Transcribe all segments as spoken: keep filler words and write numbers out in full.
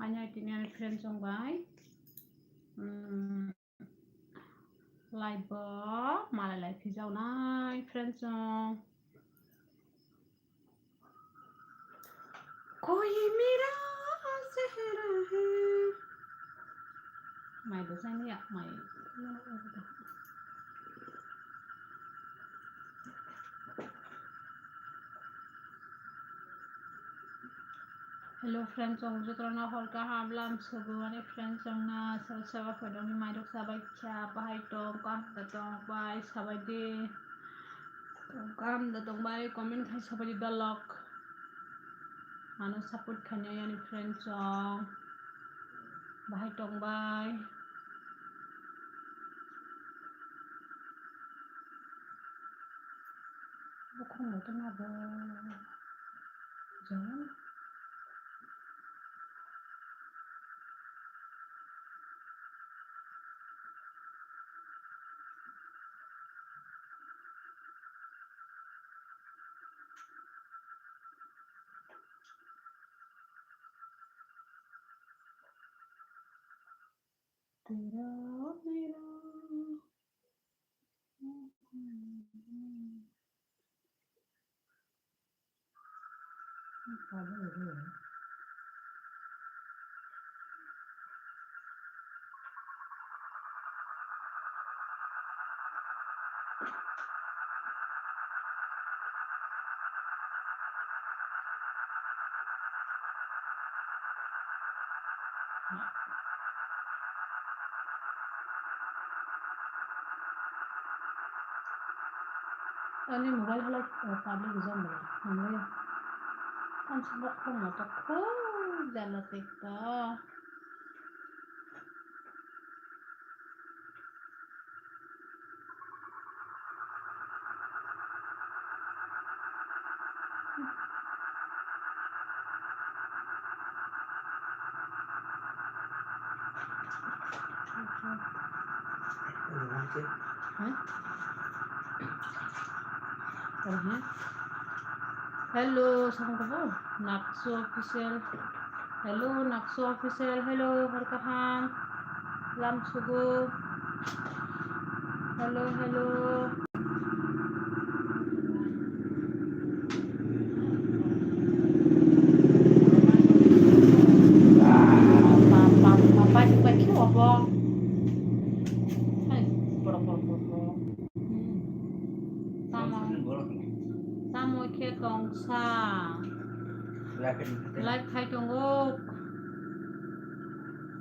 Ani tini ani friend chong bai. Hmm. Live bo malai lai phijaonai friend chong. Koi mera chehra hai. Mai bo chani ya, mai. Hello friends, chong jotono hor kaham lam sugo ani friends chong na sabo sabo phaidong ni mairok sabai kha bahai tong kaham da tong bai sabai di tong kaham da tong bai comment khai sabai di dalok ano support khainai ani friends chong bahai tong bai. Bukhung moto na bo. Jangan. Tiro, tiro. Ani mobile halai, eh, public zone bai nungwi. Ang sabok khum moto khum jala tikto. Hello, sangkabo Naksu official. Hello, Naksu official. Hello, hor kaham. Lam sugo. Hello, hello. Papa, papa, papa, papa, papa, papa, papa, papa, papa, papa. Hmm. Tamo, tamo khe tongsa. Live khai tongo.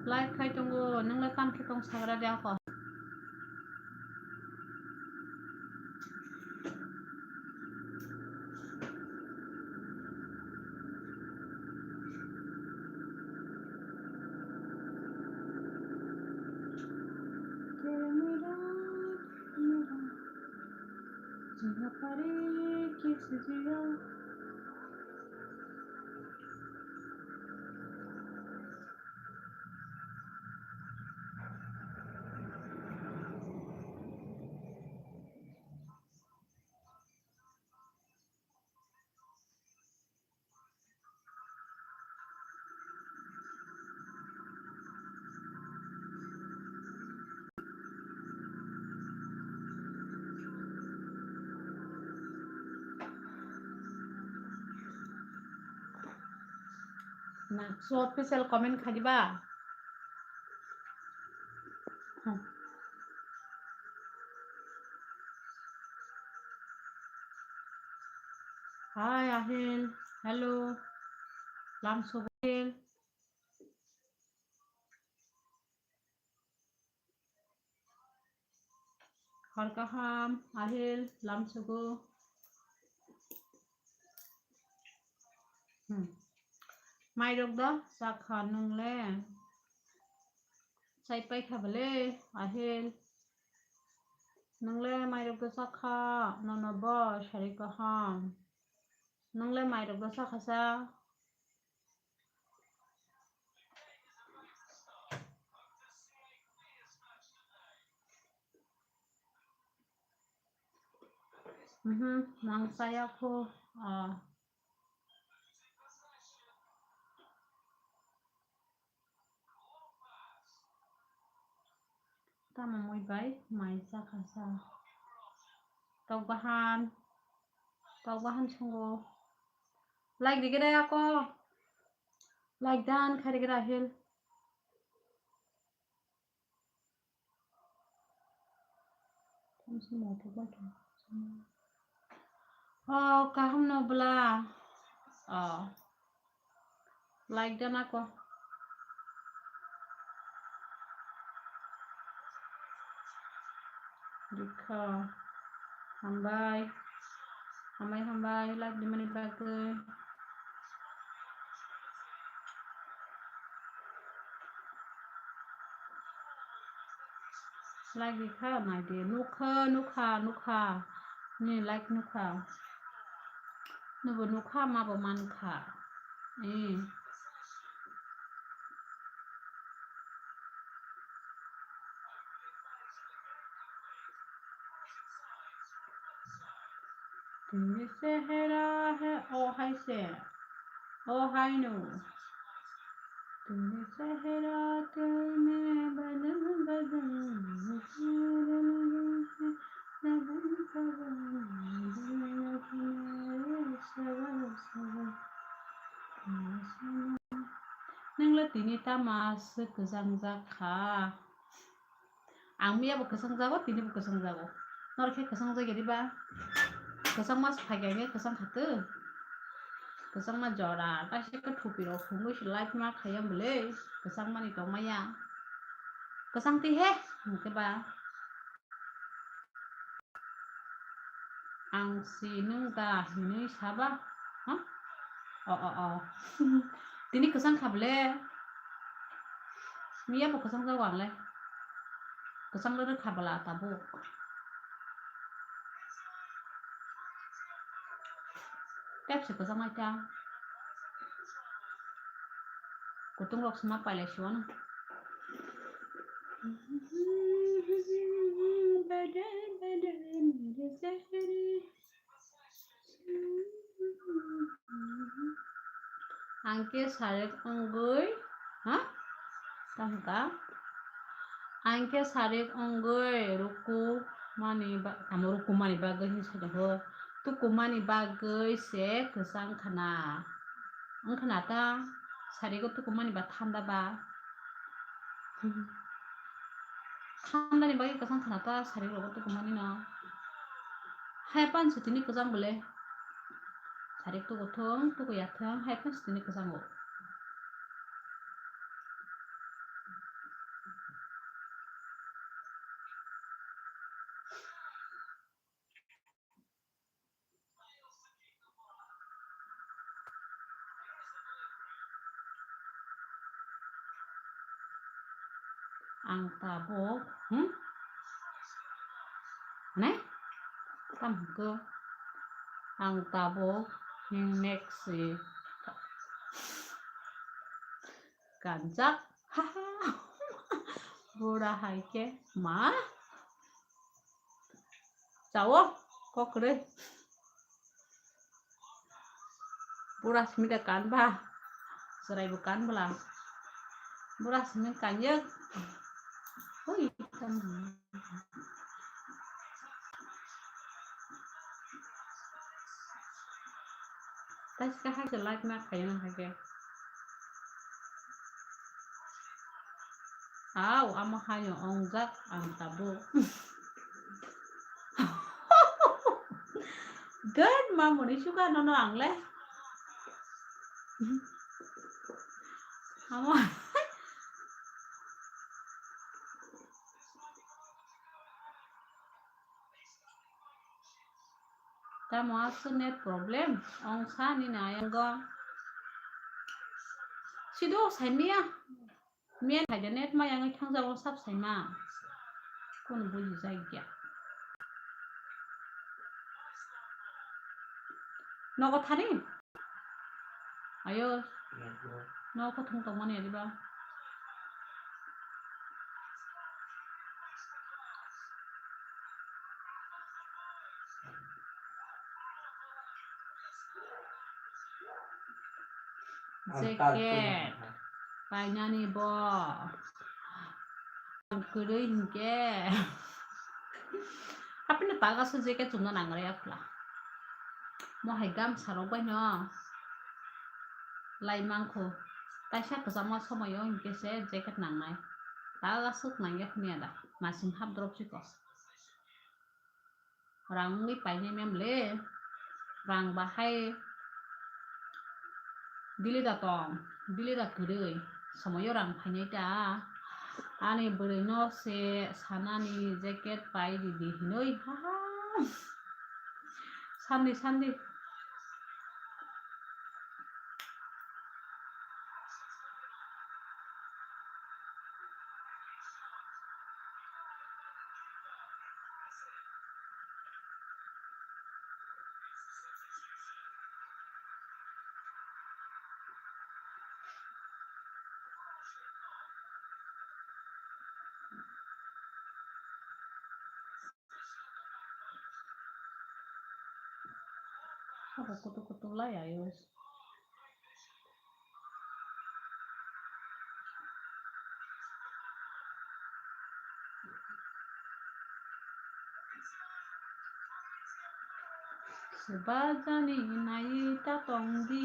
Live khai tongo. Nungla tam khe tongsa gra de ako. Naksu official comment khai diba? Hmm. Hi, Ahil. Hello. Lam sugo Ahil. Hor kaham, Ahil, lam sugo. Hmm. Mairok da chakha nungle? Chai paikha bele, Ahil. Nungle mairok da chakha, nono bo sari kaham. Nungle mairok da chakha sa? Mhm, nang chaya kho, ah. Tamo mui bai mai chakha sa. Tok bahan. Tok bahan sungo. Like di gede ako. Like dan khai di gede ahil. Oh, kaham no bwla. Oh. Like dan ako. Dikha. Hambai. Hambai, hambai. Like di mani bagwi. Like di kha, nai di. Nukha, nukha, nukha. Ni like nukha. Nubo nukha, mabo mankha. Eh. Tumi chehra hai, o hai se. O hai no. Tumi chehra tumi badan badan. Nangla tini tama se kwchang jak kha. Ang miya bo kwchang jago, tini bo kwchang jago. Nor khe kwchang jagya diba? Kwchang mas phai khe kwchang kha tw. Kwchang ma jora, kaisa khe thupi rok phungwi se light ma khaiya bwle. Kwchang mani tong maya. Kwchang ti he, hwnkhe ba. Ang si nwng da hinwi saba? Ha? O, o, o. Tini kwchang kha bwle. Miya bo kwchang jago ang le. Kwchang le rwkha bwla tabuk. Tep se kwchang nai ta. Kutung rok sima pailai siwano. Ang khe sarik wngwi, ha? Tamo ka? Ang khe sarik wngwi ruku mani ba-, tamo ruku mani bagwi hinwi sajago. Tuku mani bagwi se kwchang khna. Wng khna ta sarigo tuku mani ba thanda ba. Thandani bagwi kwchang khna ta sari rogo tukumani no. Hai pan se tini kwchang bwle. Sari tuku thung, tuku ya thung, hai pan se tini kwchango. Ang tabuk, hmm? Ne? Tamo hwnkhe? Ang tabuk, hmm, next si kanjak. Bura hai khe ma? Chao, kok kwrwi. Bura simi da kan ba? Chwrai bo kan bwla. Bura simi kan yek. Hui, kan. Taska hai se like ma khayo hai khe. Au, amo haino ongjak ang tabuk. Doi, ma muni suka nono ang le. Amo. Tamo aswk net problem? Ong sa nini ayang go. Sido saimia. Miya hai de net ma yang thang jago sab saima. Kun buji jai gya. Nogo thani? Ayo. No kothong tongmani adiba. Jacket. Painani bo. kwrwi hinkhe. Hapino taga se jacket chumna nangrwya phla. Mo hai gamsa rok bai no lai mankho. Kaisa kwchangma somoio hinkhe se jacket nangnai. Taga swk nangya phunuyada. Masing hap drop chiko. Rang wngwi painai mem le. Rang bahai bili da tong, bili da kwrwi. Somoio rang phainai ta. Ani bwrwi no se sanani jacket pai di di hinwi. Ha ha. Sandi, sandi. Abo kutuk kutuk lai ayos. Swbajani nai ta tong di,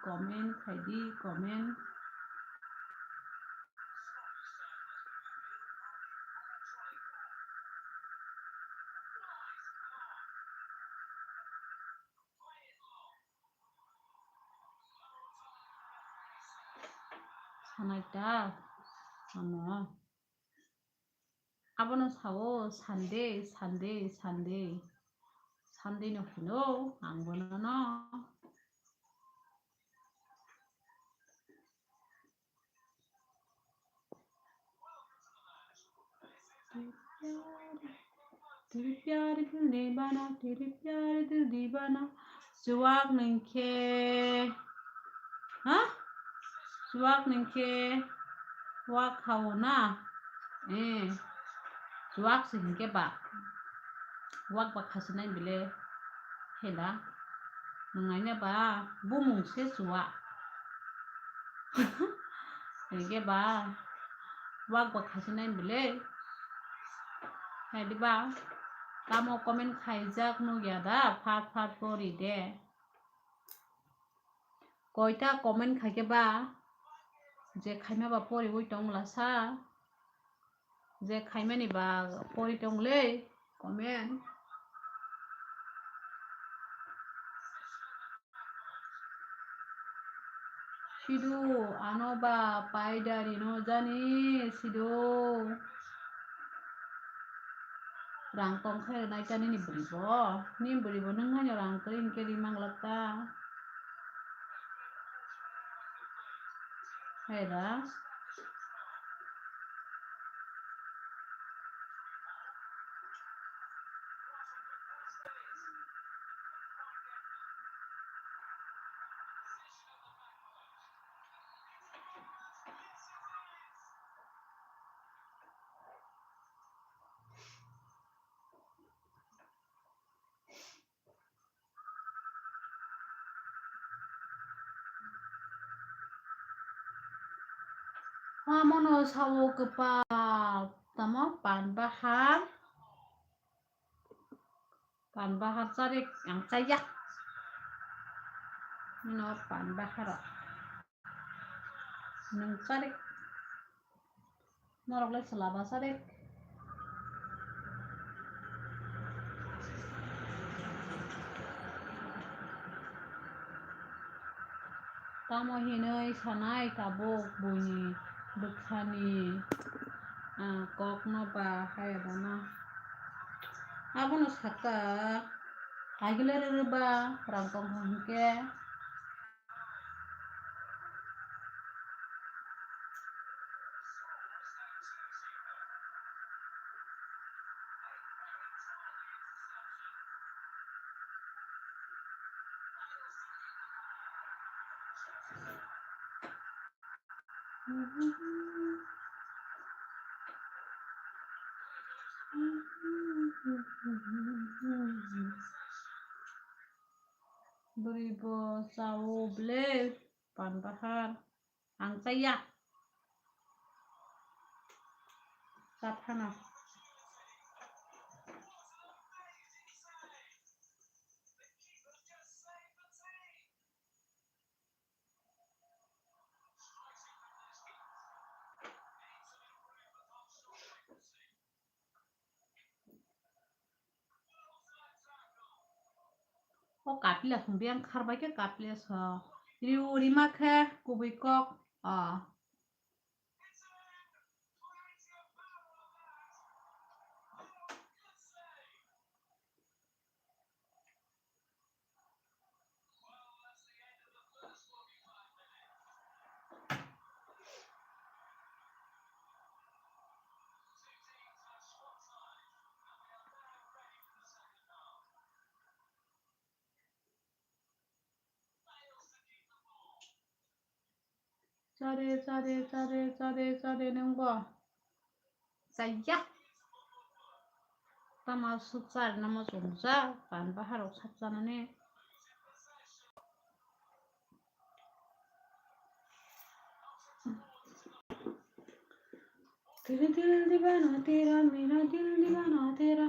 comment khai di, comment. Sanai ta, ano. Abono sao, Sunday, Sunday, Sunday. Sunday no hino, ang bono no. Tiri pyari dil dibana, tiri pyari dil dibana. Chuwak ningkhe, ha? Chuwak ningkhe wak hao na? Eh, chuwak se hingke ba. Wak ba khasinai bile hela. Nung aina ba bumung se chuwak. Hingke ba wak ba khasinai bile. Hai di ba. Tamo comment khaijak nugya da, fat fat pori de. Koita comment khaikhe ba, je khaima ba poriwi tong lasa, je khaimani ba pori tong le comment. Sidu, ano ba paidari no jani, sidu. Rang tong khe nai ta nini bwrwi bo. Nini bwrwi bo nung haino rang kwrwi hinkhe ri manglak ta. Hai da. Amono sao kwpal tamo pan bahar, pan bahar charik ang chaya. No pan bahar. Nung charik. Norok le chwla ba charik. Tamo hinwi sanai tabuk buini bwkhani, ah, kokno ba haya dana. Abono saka agile rwrwba rang tongkha hinkhe. Bwrwi bo chao ble pan bahar. Ang chaya. ta phano. O Kapila song biyang kharbai khe Kapila so. Riu rima khe kubui kok. O. Chade, chade, chade, chade, chade nungbo. Chaya. Tama suk char namo chungja, pan baharok sap chanani. Dil dil diwana tera, mera dil diwana tera.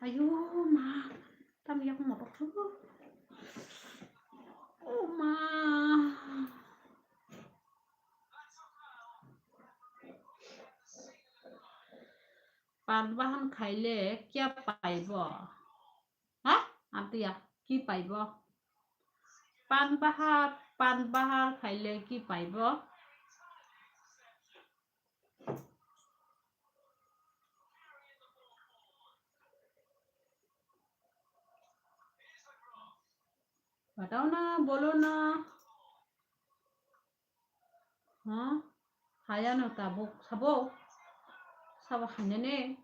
Ayo ma, tam yak motok tu. O ma. Pan bahan khaile kya paibo? Ha? Amtiya, ki paibo? Pan bahar, pan bahar khaile ki paibo? Batao na, bolo na. Ha? Hayano tabuk sabo? Sabo hainani?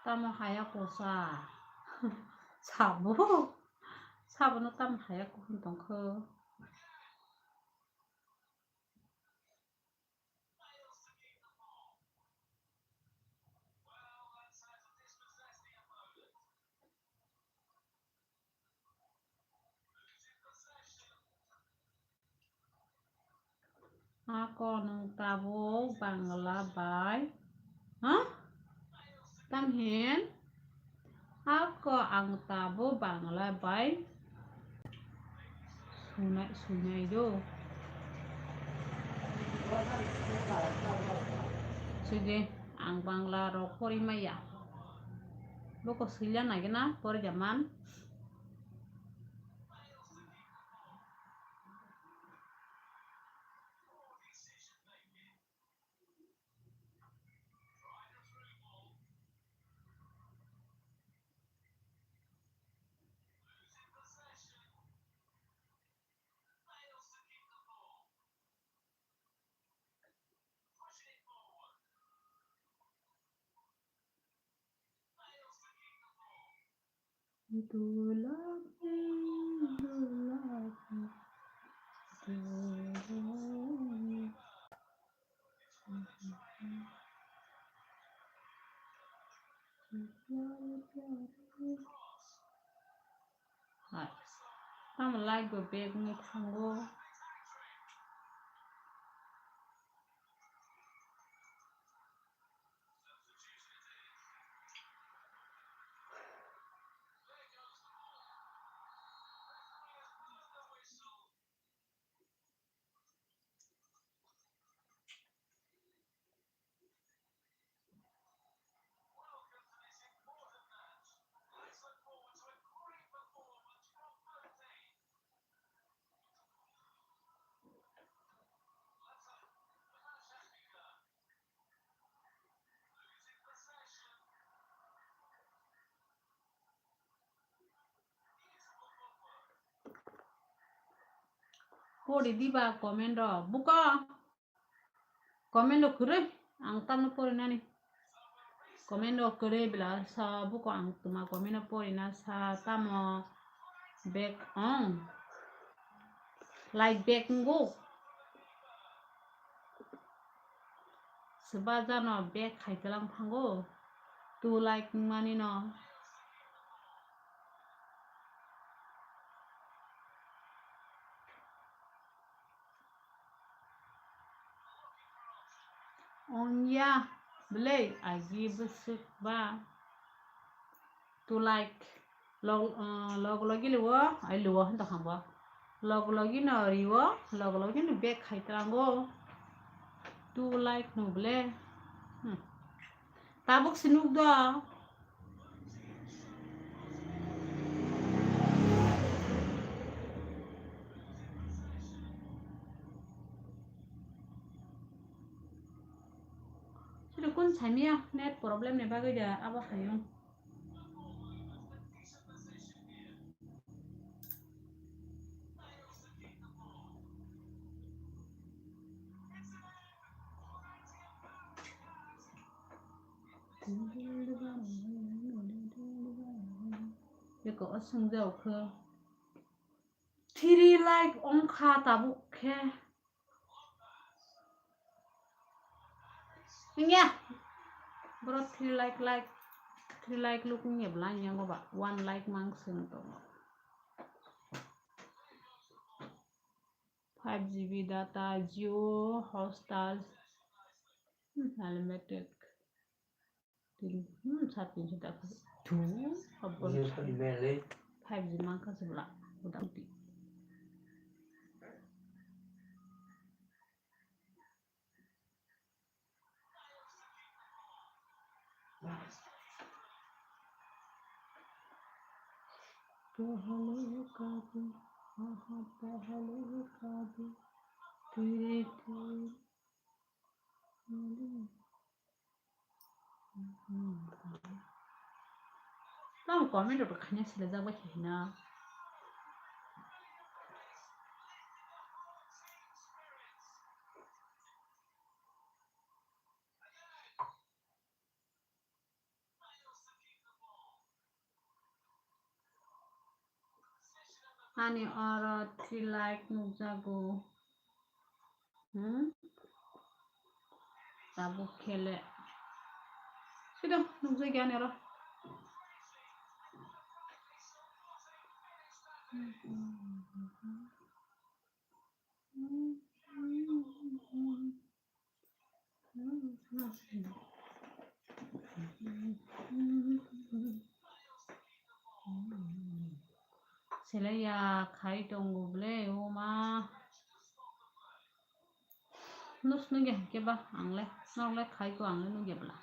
Tamo haya kosa. Sabo. Sabono tamo haya kuhun tongkho. Ako nwng tabuk Bangla bai, ha? Tamhin ako ang tabuk Bangla bai sunai, sunai do. Sidi ang Bangla rok pori maya. Boko sila nagina pori jaman. You do love me, you love me, you love me. Hai. Tamo like bo bag ni thango. Pori diba comment rok buko. Comment rok kwrwi ang tamno porinani. Comment rok kwrwi bla sa buko ang tuma comment no porina sa tamo back ong. Like back wngo. Swba jano back khai tlang thango. Two like wngmani no. Ongya belai agi bwswk ba. Two like log, ah, log logi liwo, ai liwo hwn tong kha bo. Log logi no riwo, log logi no back khai tlango. Two like no ble. Hmm. Tabuk se nuk do. Sini kun samia net problem ni bagwi da abo hayung. Beko o swngjak khe three like wngkha tabuk khe. Wngya. Boro three like, like, three like luk wngya bwla wngya go ba one like mang swng tongo. Five G B data, Jio, Hotstar, hmm, unlimited. Tin, hmm, sat tinso taka. Thu, abon. Five G mang kha sibla, uda uti. Pehale kabhi, aha, pehale kabhi, tere tere. Tamo comment rok khaina sele jak bai khaina. Ani oro three like nukjago. Hmm? Tabuk khele. Sida nukjagya ani oro. Sele ya khai tongo ble o ma. Nus nugya khe ba ang le, norok le khai ko ang le nugya bwla.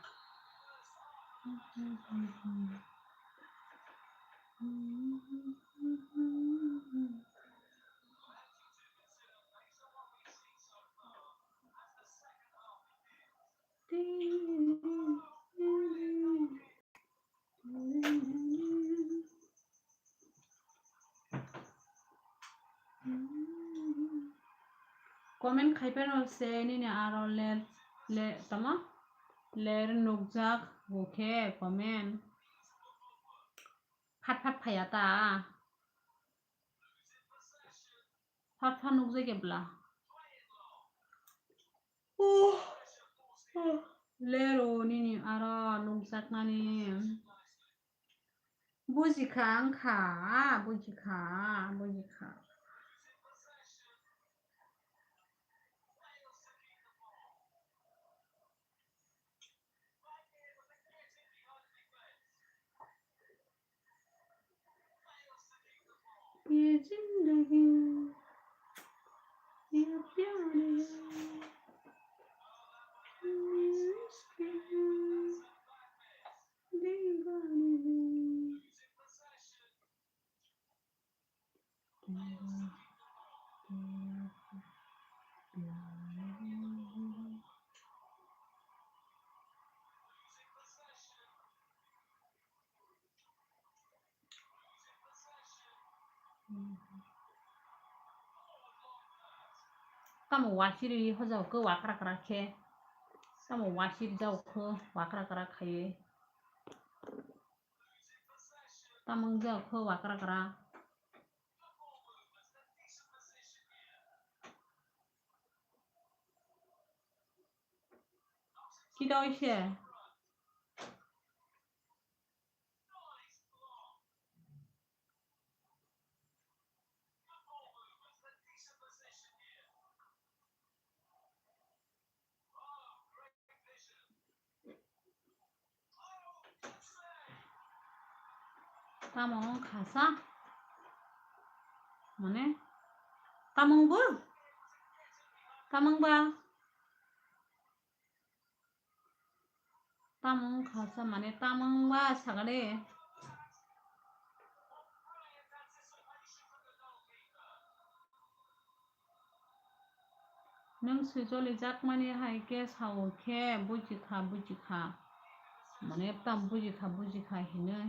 Comment khai phano se nini aro ler, le, tamo? Ler nukjak bo khe comment. Phat phat phaiya ta. Phat phat nukjak khe bwla. Lero nini aro nukjaknani. Bujikha wngkha, bujikha, bujikha. ये जिंदगी, ये प्यार है, ये इश्क है, दीवाने हैं। Tamo wasiri hojao khe wakra kra khe, tamo wasiri jao khe wakra kra khaiwi. Tamung jok kho wakra kra. Kidoi se. Tamo wng kha sa? Mane, tamo wng bo? Tamo wng ba? Tamo wng kha sa, mane, tamo wng ba sakani? Nwng swi cholijakmani hai khe sao khe bujikha, bujikha. Mane tam bujikha, bujikha hinwi.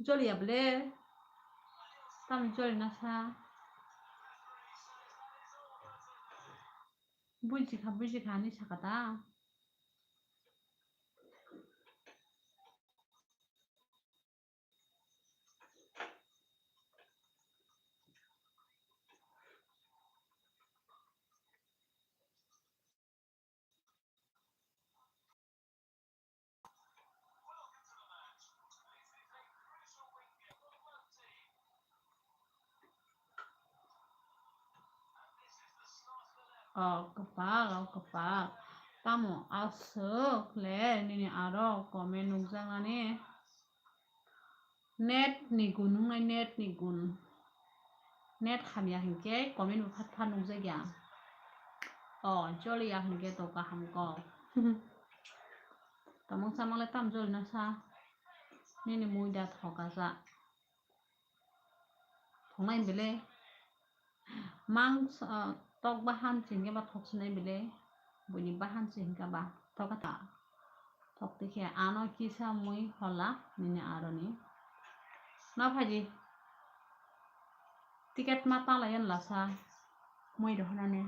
Choliya ble? Tam choli na sa? Bujikha, bujikha hinwi sakha ta? O kwpak, o kwpak. Tamo aswk le nini aro comment nukjaknani? Net ni gun wngnai, net ni gun. Net hamya hinkhe comment bo phat phat nukjakya. O, choliya hinkhe to kaham kok. Tamung chamung le tam choli na sa? Nini mui da thoka sa. Thongnai bele. Mang, ah, tok bahan chingke ba thok sinai bele. Buini bahan chingka ba thok kha ta. Thok tikhe ano kisa mui hola nini aroni. Na phaidi. Ticket ma ta layan lasa. Mui rohonani.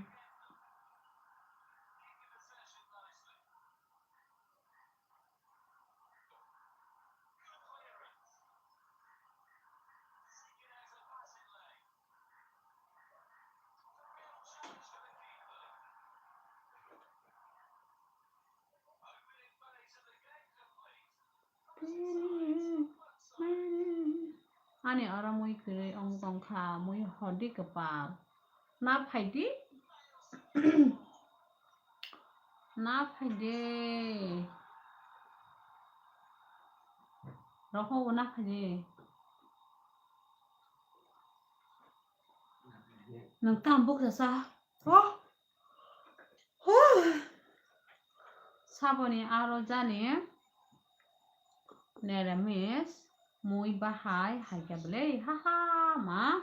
Ani oro mui kwrwi wng tongkha, mui hodi kwpal. Na phaidi? Na phaidi? Rohor bo na phaidi? Nwng tamo buksa sa? Oh. Huh. Saboni aro jani neramis mui bahai hai khe bwle, ha ha, ma.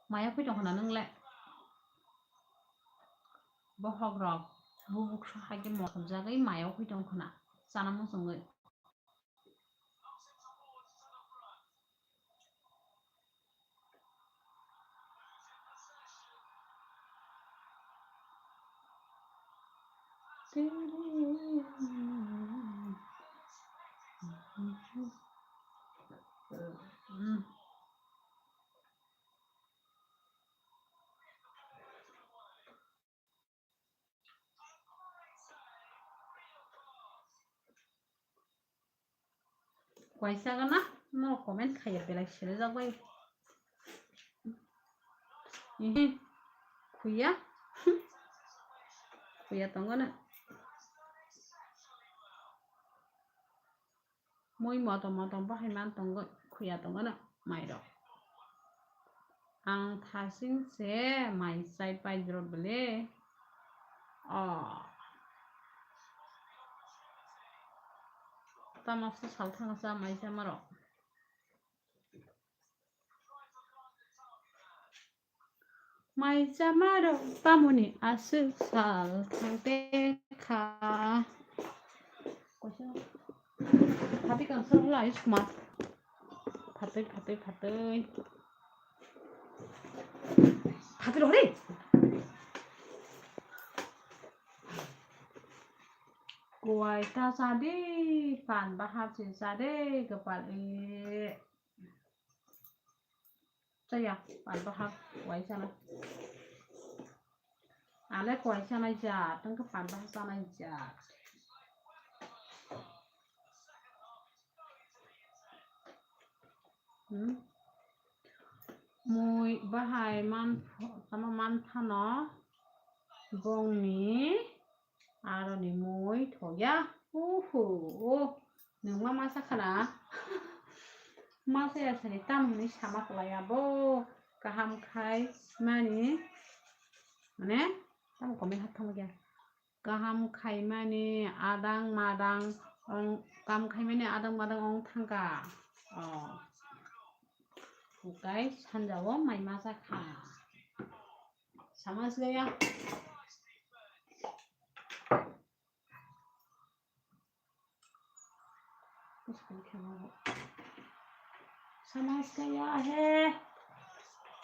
Maya phui tong khna nwng le? Bohok rok bubuk so hai khe mothok jagwi maya phui tong khna chana muchungwi. Kaisa gana no comment khaiya belai sere jak bai. Ihi khuya. Khuya tong gana. Mui motom motom bahai man tongo, khuya tongo no mairok. Ang thasing se mai chai pai jrot bele. Oh. Tamo se sal thang sa mai cha marok. Mai chama rok tamoni aswk sal thangte kha. Phatwi kansok lai suma. Phatwi, phatwi, phatwi. Phatwi rok re. Kuwai ta cha de, pan bahar se cha de, kwpal e. Chaya, pan bahar, kuwai chana. Ale kuwai chana jat, tang pan bahar chana jat. Hmm? Mui bahai man, tamo man phano bongni aroni mui thoya. Uhu, oh, nungma masa khana. Masa ya sani tam hwnwi sama kwlai abo kaham khai mani. Mane, tamo comment hat thangya. Kaham khaimani adang madang ong, kam khaimani adang madang ong thangka. Oh. Ukai sanjao mai masa kha. Samas gaya. Samas gaya hai.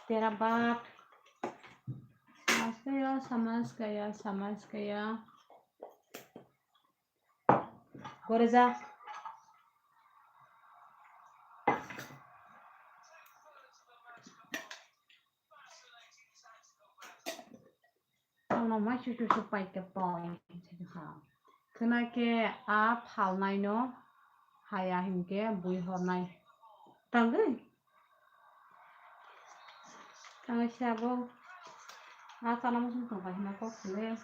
Tera baat. Samas gaya, samas gaya, samas gaya. Gore ja. Ano ma chuchu chupai ke poi. Khna khe a phalnaino haya hinkhe bui hornai. Tangwi? Tangwi se abo a chana muchung tongkha hwnna kok sile.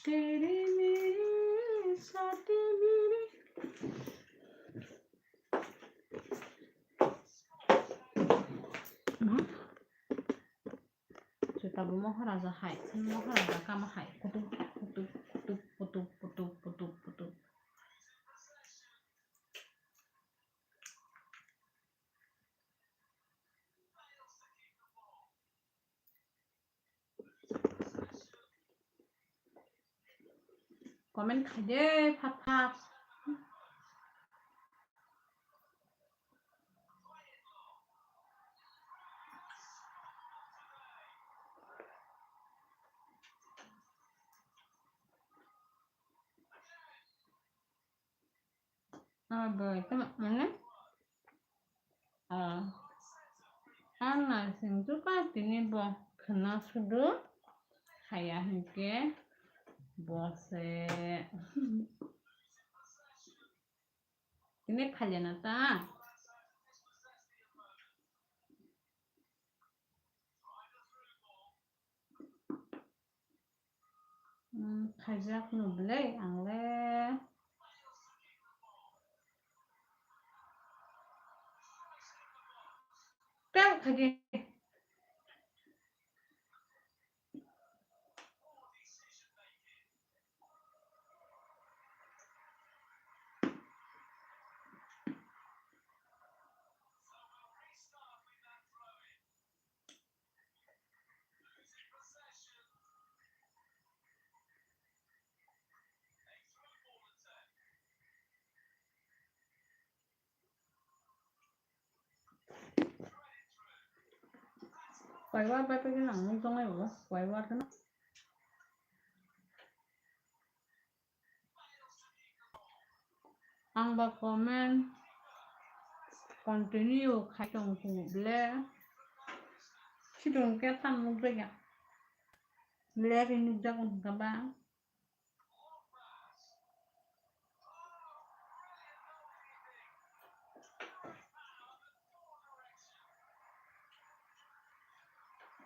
तेरी मेरी साथी मेरी। Tabuk Maharaja hai, Maharaja kama hai, kutuk, kutuk, kutuk. Comment khaide phat phat. Ah, boy, tama, mana? Ah, ang naising tuka tini bo khna sudu haya hinkhe bo se. Tini phailena ta. Hmm, khaijak no belai ang le. Tang khaji. Kaiwa bai pai khe nang nung tongnai bo, kaiwa kheno. Ang ba comment continue khai tong khe ble. Sidung khe tam nukjak ya. Ble ri nukjak wng kha ba.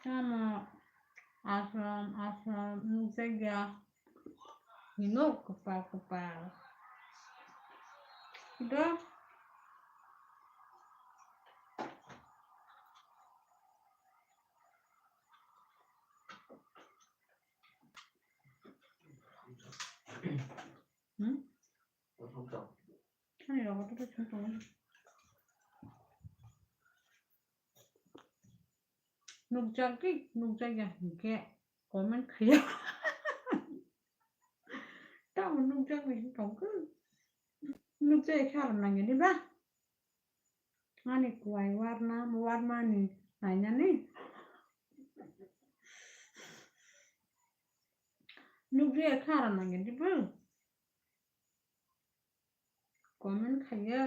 Tamo aswk aswk nukjak ya. Hino kwpal kwpal. Do. Hmm? Ani rogo to thum thum. Nukjak di, nukjak ya hinkhe comment khaiya. Tamo nukjak bai tongkhe. Nukjai khe aram nangya diba? Ani kuai warna, warmani nainani. Nukjai khe aram nangya diba? Comment khaiya.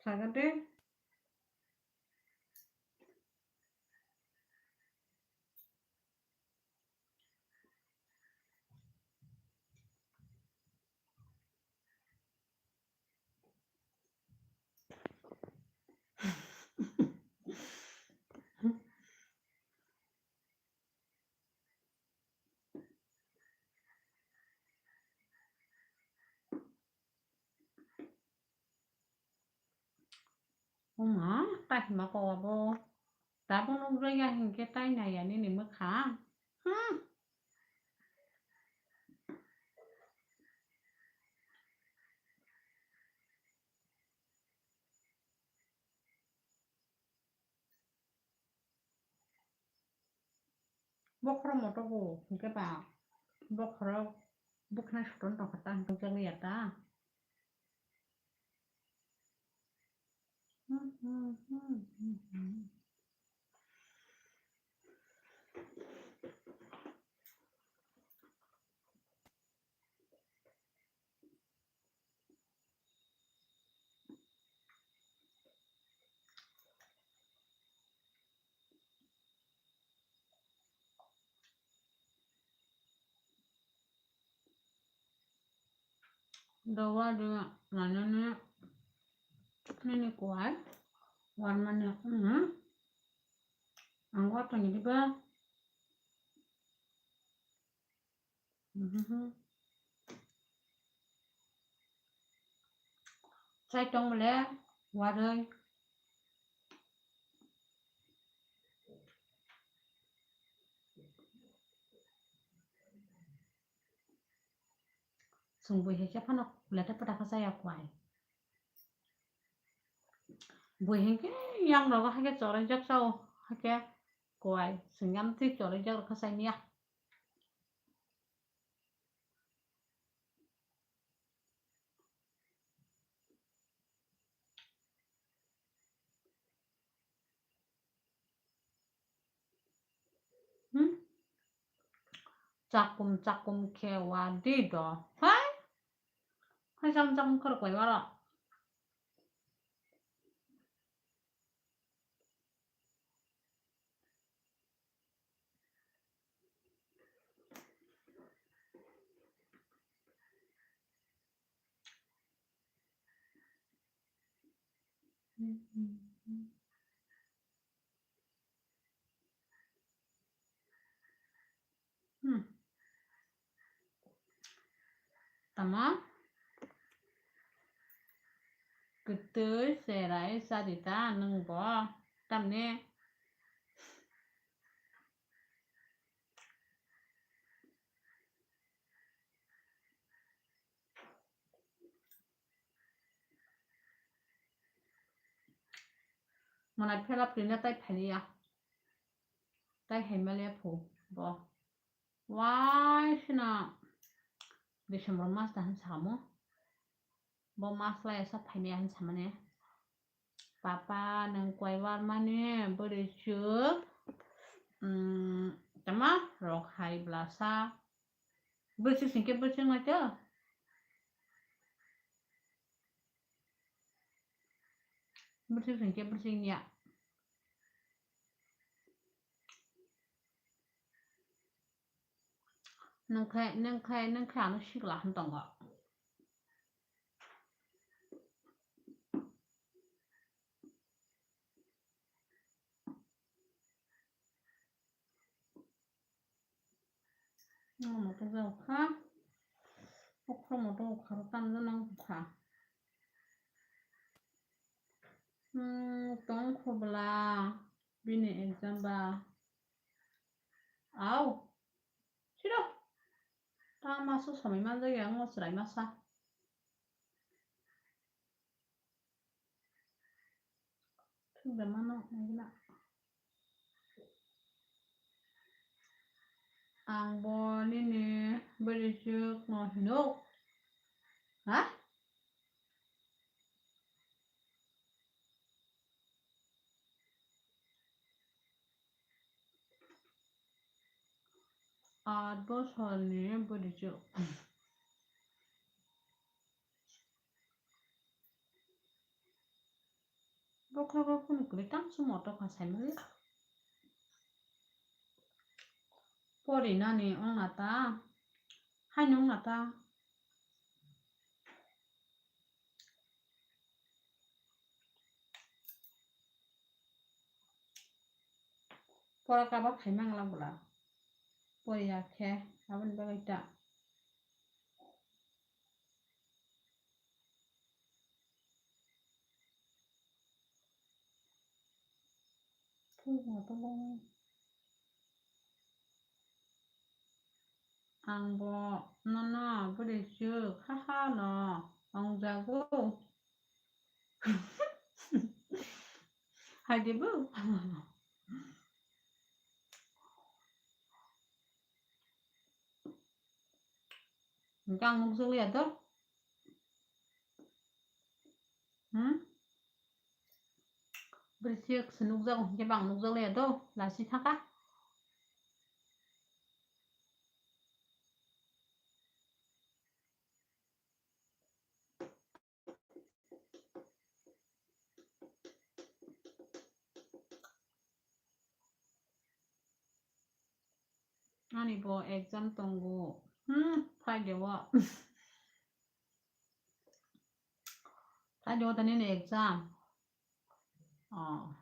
Sagade. Oma, tai hima ko abo. Tabuk nukjaya hinkhe tai naiya nini mwkhang. Hmm. Bokhorok moto bo hinkhe ba bokhorok bwkhwnai soton tongkha ta hinkhe jagwi ya ta. Dowa de nanani nini kuai warmani, hmm. Ang watoni diba. Mhm. Chai tong le waroi. Chwng bui hai khe phano leta pata kha chaya kuai. Bui hai khe yang rogo hai khe chorai jak chao hai khe kuai. Chwng yang twi chorai jak rw kha chai niya. Hmm? Chakum chakum khe wa di do. Hai? Hai chakum chakum khe rwk bai waro. Hmm. Tamo? Kwtwi cherai cha di ta nwng bo. Tamni? Mwnai phela prinda tai phaiya. Tai hai maliya phu bo. Wai sina December mas da han samo. Bo mas lai sa phaimaya han samane. Papa, nwng kuai warmani bwrwi chwk, mm, tama rok hai blasa. Bwrwi chwk singke bwrwi chwk nai to. Bwrwi chwk singke bwrwi chwk ya. Nwng khe, nwng khe, nwng khe ano sikla hwn tongo. Nwng moto jao kha. Okra moto okra tamjana kha. Hmm, tong khobla bini exam ba. Au. Siro. Ta maso samai manjak ya, ngo chwrai masa. Thwngda mano, naigwna. Ang bo nini bwrwi chwk no hino. Ha? Aat bosorni bwrwi chwk. Bokhrogo kunu kwrwi tang se moto kha saimali. Pori nani wngna ta, haino wngna ta. Pora kaba phaimang la bwla. Poriya khe aboni bagwi ta. Ang bo nono bwrwi chwk haha no wngjago. Hai de bo. Hwnkhe ang nukjak liya do. Hmm? Bwrwi chwk se nukjago, hwnkhe bo ang nukjak liya do, lasi thaka. Ani bo exam tongo. Hmm, Friday o. Friday o tani ni exam. Oh.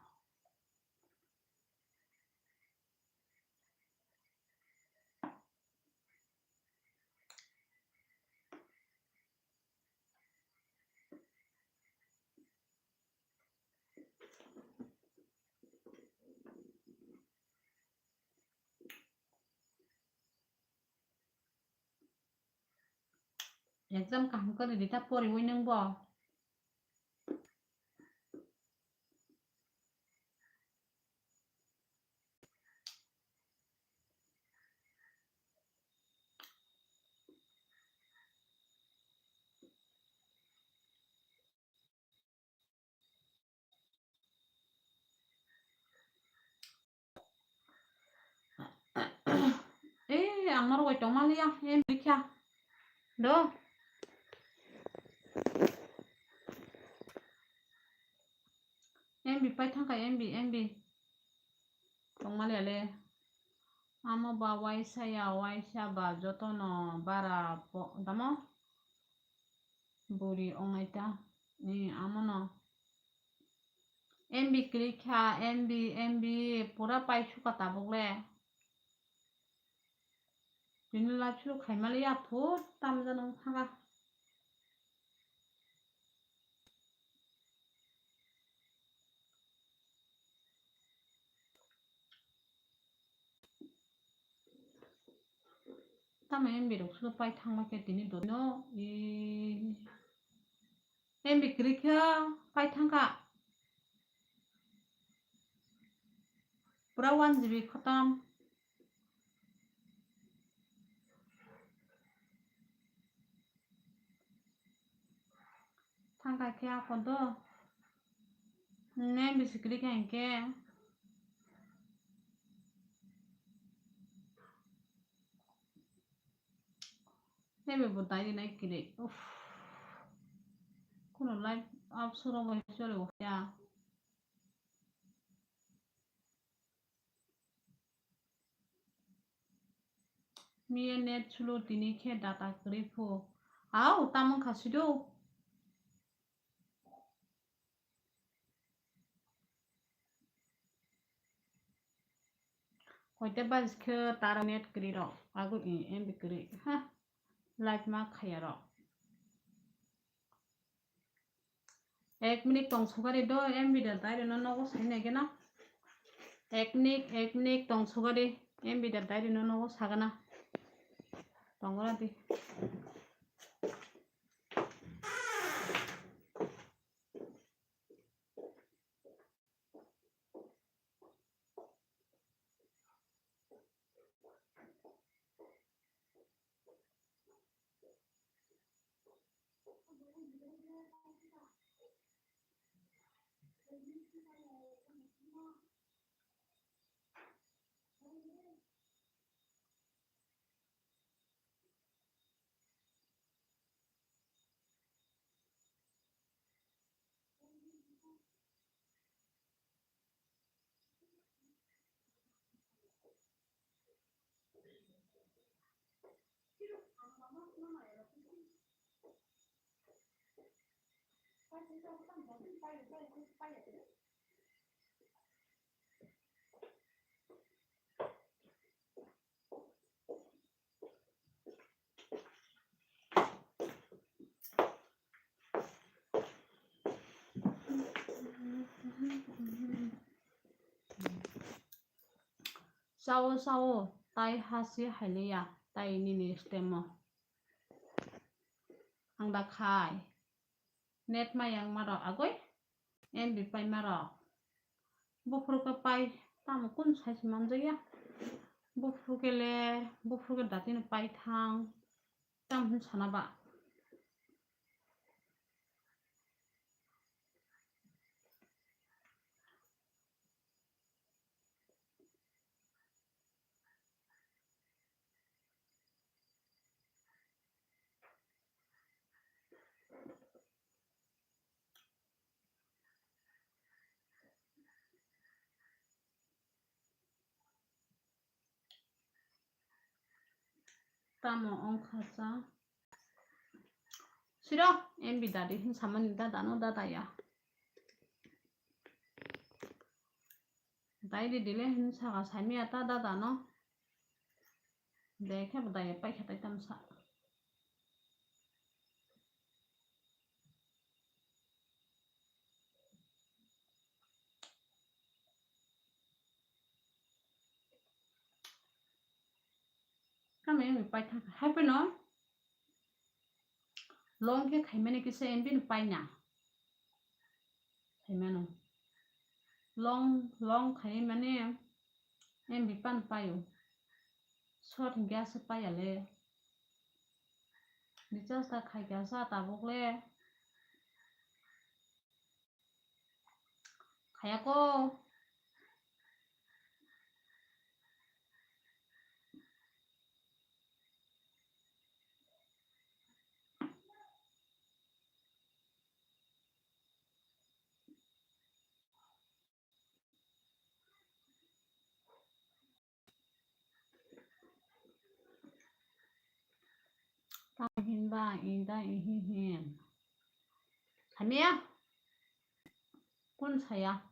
Exam kaham khe ridi ta poriwi nwng bo. Eh, ang norok bai tongma liya, M B kha. Do. M B pai thangkha, M B, M B. Tongma liya le. Amo ba waisa ya, waisa ba jotono bara po-, tamo? Buri ongnai ta. Ni amono. M B kwrwi kha, M B, M B pura pai sukha tabuk le. Tini la chwk khaimali ya phur tamjano wngkha. Tamo M B rok solo pai thangma khe tini dotino, e, M B kwrwi khe pai thangkha. Pura one G B khotom. Thangkha khe aphano. Ne bisi kwrwi kha hinkhe. Teibo bo dai rinai kwrwi. Uff. Kuno live apps rok bai choli ya. Miya net slow tini khe data kwrwi phu. Au, tamung kha sido. Koita bajikhe taro net kwrwi rok. Ago i M B kwrwi. Ha. Live ma khaya rok. Ek minute tong sukari do, M B da dai rwno nogo sai nai gana. Ek minute, ek minute tong sukari, M B da dai rwno nogo sagana. Tongora di. Sao, sao, tai hasi hailiya, tai nini stemo. Ang da khai. Net ma yang ma rok agoi. M B pai ma rok. Buphuru khe pai tamo kun sai se manjakya. Buphuru khe le, buphuru khe datino pai thang. Tamo hin sana ba. Tamo wngkha cha. Siro, M B dadi hin samani dada no dada ya. Dai di dile hin saka saimaya ta dada no. De khe bo dai paikha tai tamsa. Tamo wngwi paithak hai phano long khe khaimani kisa M B ni paina. Khaimano. Long, long khaimani M B pan paio. Short hinkhe asa paiya le. Recharge ta khaikha sa tabuk le. Khayako. Tamo hinba ida ihi hin. Hamya? Kun saya?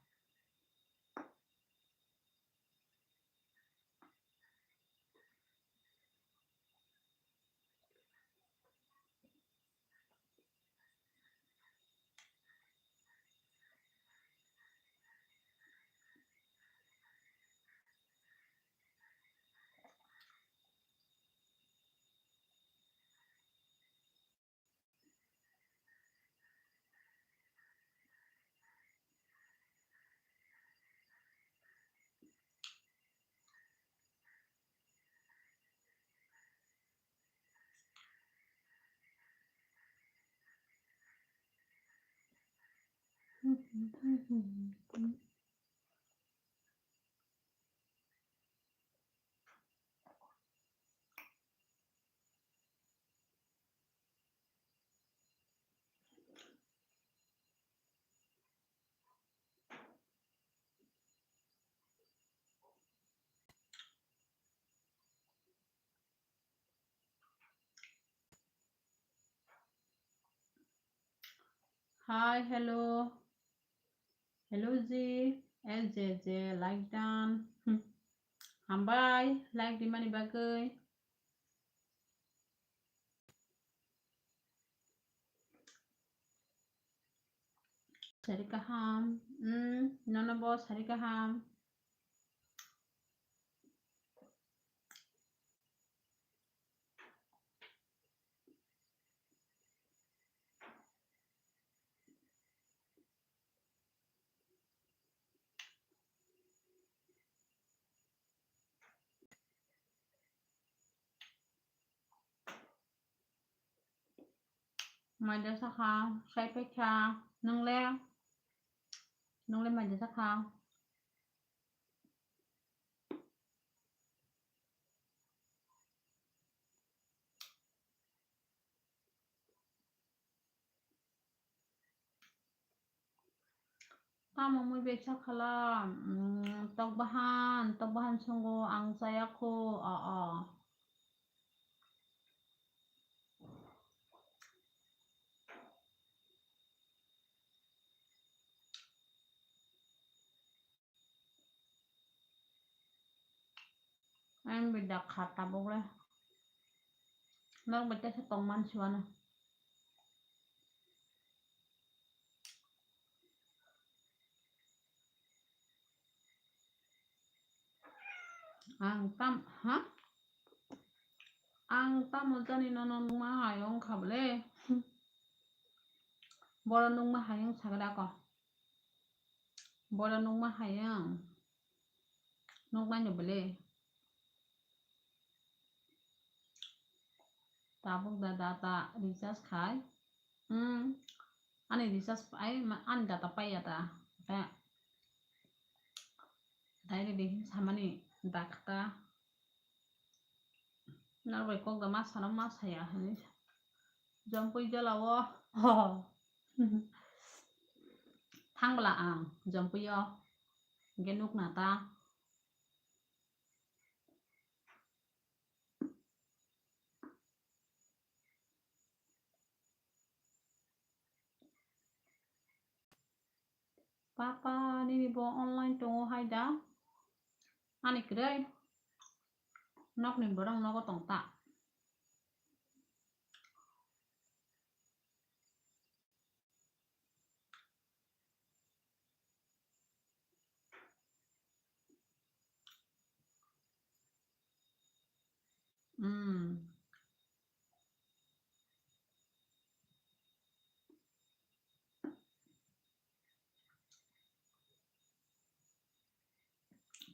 Hi, hello. Hello, ji. L J J, like done. Hambai, like di mani bagwi. Sari kaham. Hmm, nono bo sari kaham. Maida sakha, sai paikha, nwngle, nwngle maida sakha. Tamo mui bai sakhala, mm, tok bahan, tok bahan songo ang chaya kho, o, o. Ang bai dak kha tabuk le. Nok bai tesa tong man si wano. Ang tam, ha? Ang tamo jani nono nungma hai wng kha bole. Boro nungma hai wng sagra ko. Boro nungma hai wng. Nukmani bole. Tabuk da data recharge khai. Hmm. Ani recharge ai ma-, ani data paiya ta. Ta. Dai de samani dakta. Nang bai kok da ma sana ma saya hani. Jompui jala o. Thang bwla ang jompui o. Hingke nuk na ta. Papa, nini bo online tongo hai da? Ani kwrwi? Nokni borok nogo tong ta? Hmm.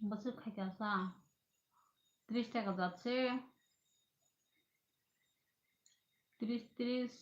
Bwswk khaikha sa. Tris taka jat se. Tris, tris.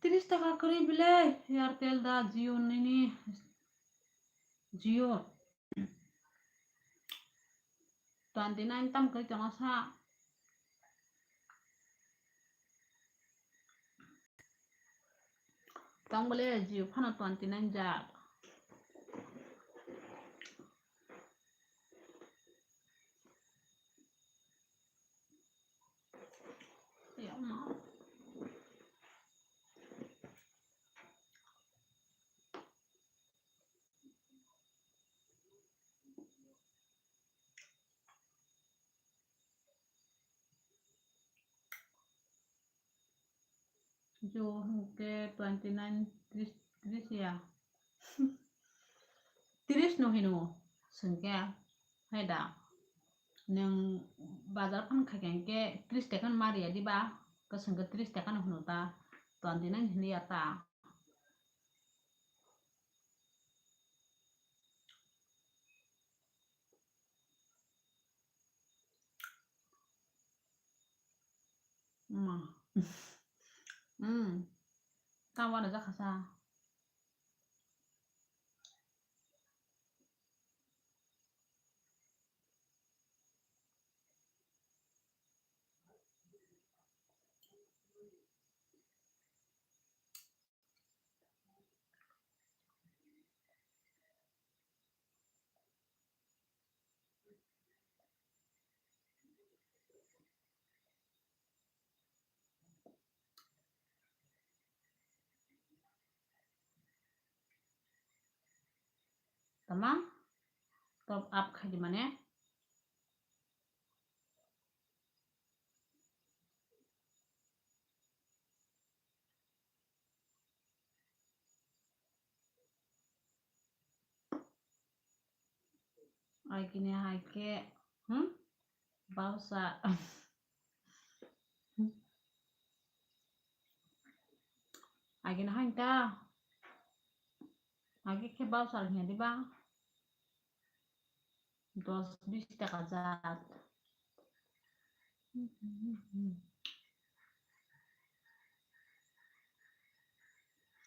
Tris taka kwrwi bile Airtel da Jio nini Jio. Twenty nine tam kwrwi tongo sa. Tong bole Jio phano twenty nine jak. Ya ma. Jio hwnkhe twenty nine, tris, tris ya. Tris no hino, swngkhe, hai da. Nwng bazar phan khaikha hwnkhe tris taka no ma riya diba? Kwchwng khe tris taka no hwno ta, twenty nine hwnwi ya ta. Ma. Hmm. Tamo ano jakha sa. Tama? Top up khai di mane. Agini hai khe, hmm? Bausa. Agini hai ta. Agi khe bausa hiya diba? Dos bis taka jat.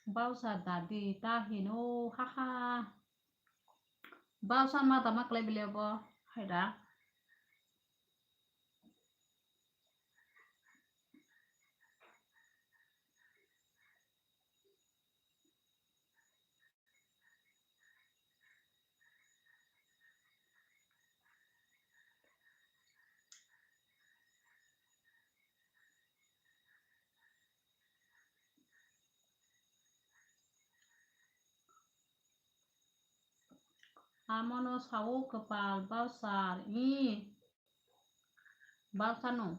Bausa dadi ta hino, haha. Bausa ma tama klai bile bo, haida. Amono sao kwpal bausa, i bausa no.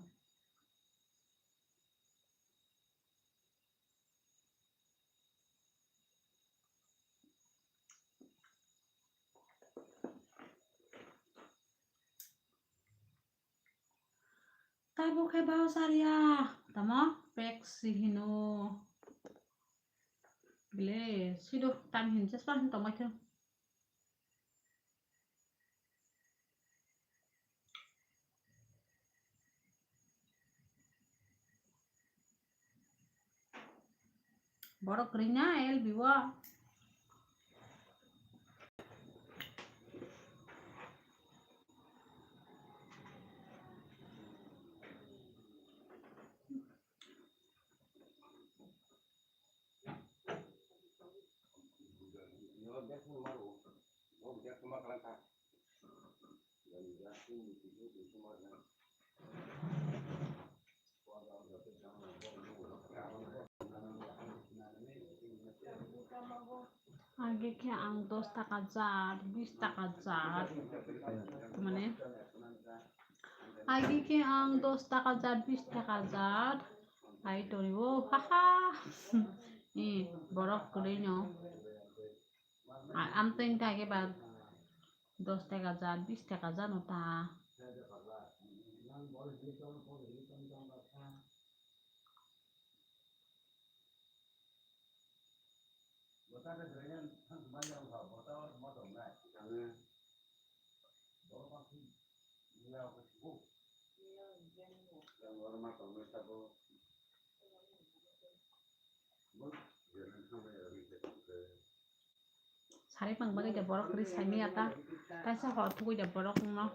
Tabuk khe bausa riya, tamo pek si hino. Bile, sido tam hin jespa hin tongbai thung. Borok kwrwi na L B o. Agi khe ang dos taka jar, bis taka jar, mane, agi khe ang dos taka jar, bis taka jar, ai tongo, haha. I borok kwrwi no. A-, amtwini kage ba dos taka jar, bis taka jar no ta. Sari pang bagwi da borok kwrwi saimaya ta. Kaisa hor thugwi da borok wngno.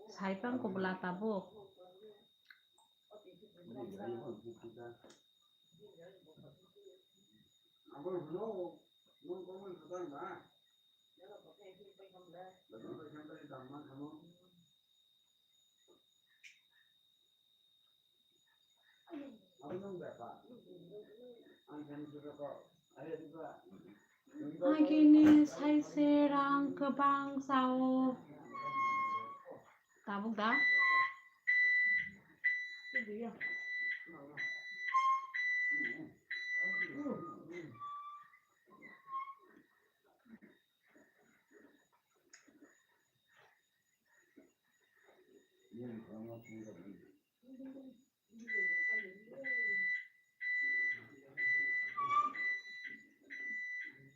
Sari pang kubla tabuk. Agini saise rang kwbang sao. Tabuk da?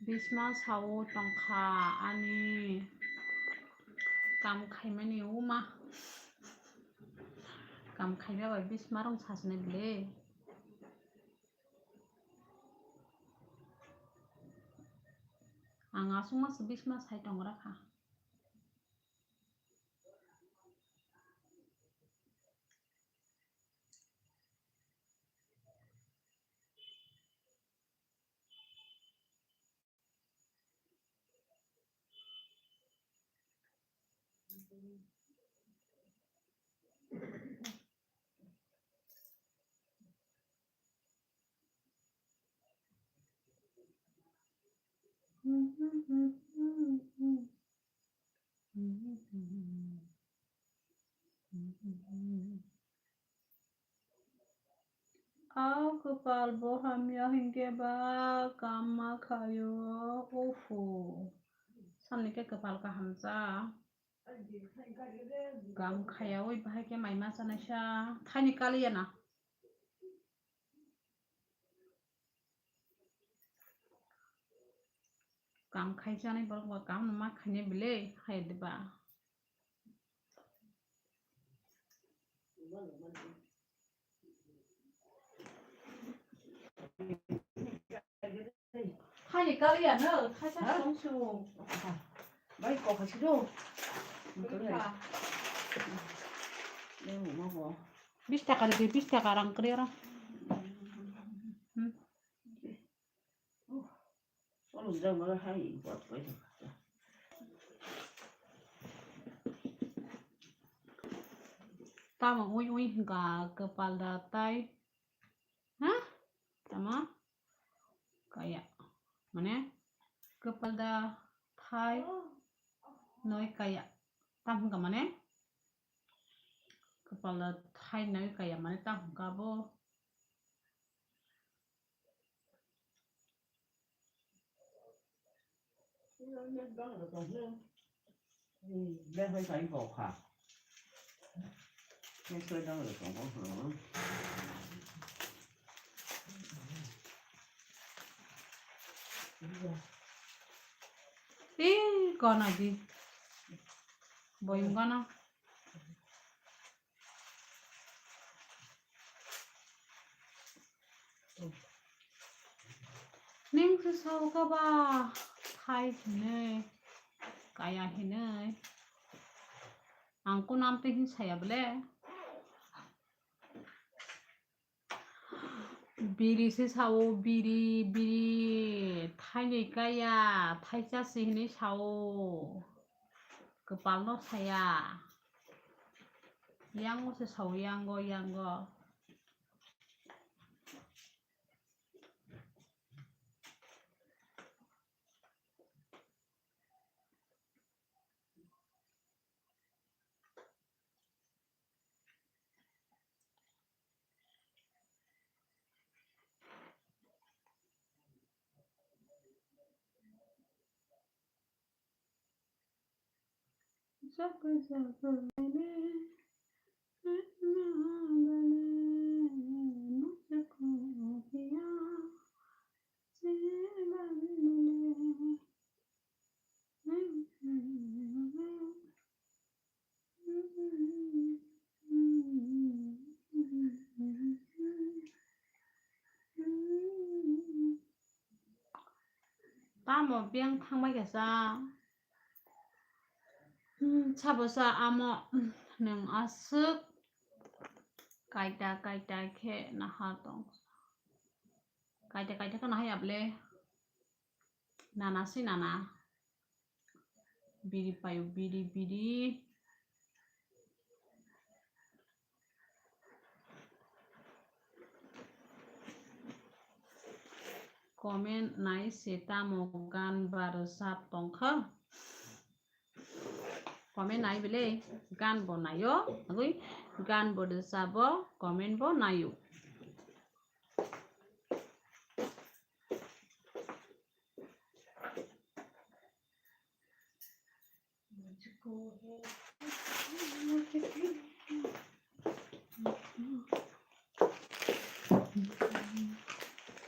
Bisma sao tongkha ani kam khaimani uma. Kam khaima bai Bisma rong sasne bile. Ang aswk mas Bisma sai tong rakha. Au kwpal bo hamya hinkhe ba kamma khaio, ufu. Samni khe kwpal kaham cha. Kam khaya oi bahai khe mai ma chanai sa thaini kaliya na. Kam khai chanai borok ba kam no ma khainai belai hai de ba. Hai kaliya no thaisa song su. Bai ko khai su do. Bis taka de bis taka rang kri ora. Hmm. Tamo ui ui hingka kwpal da tai. Ha? Tamo? Kaya. Mane? Kwpal da thai noi kaya. Tam hingka mane? Kwpal da thai noi kaya mane tam hingka bo. Ih, kona di. Boyong kona. Ning se sao kha ba thai hinwi, kaya hinwi. Ang kunam twi hin saya bole. Biri se sao, biri, biri, thaini kaya, thaisa se hinwi sao. Kwpal no saya. Yango se sao, yango, yango. Tamo biyang thangbai kha sa. Hmm, sabo sa amo, hmm, nwng aswk kaita kaita khe naha tong. Kaita kaita khe naha ya bole. Nana si nana. Biri payo, biri, biri. Comment nai se tamo gan ba rwchap tongkha. Comment nai bele gan bo naio, agui gan bo rwchabo, comment bo naio.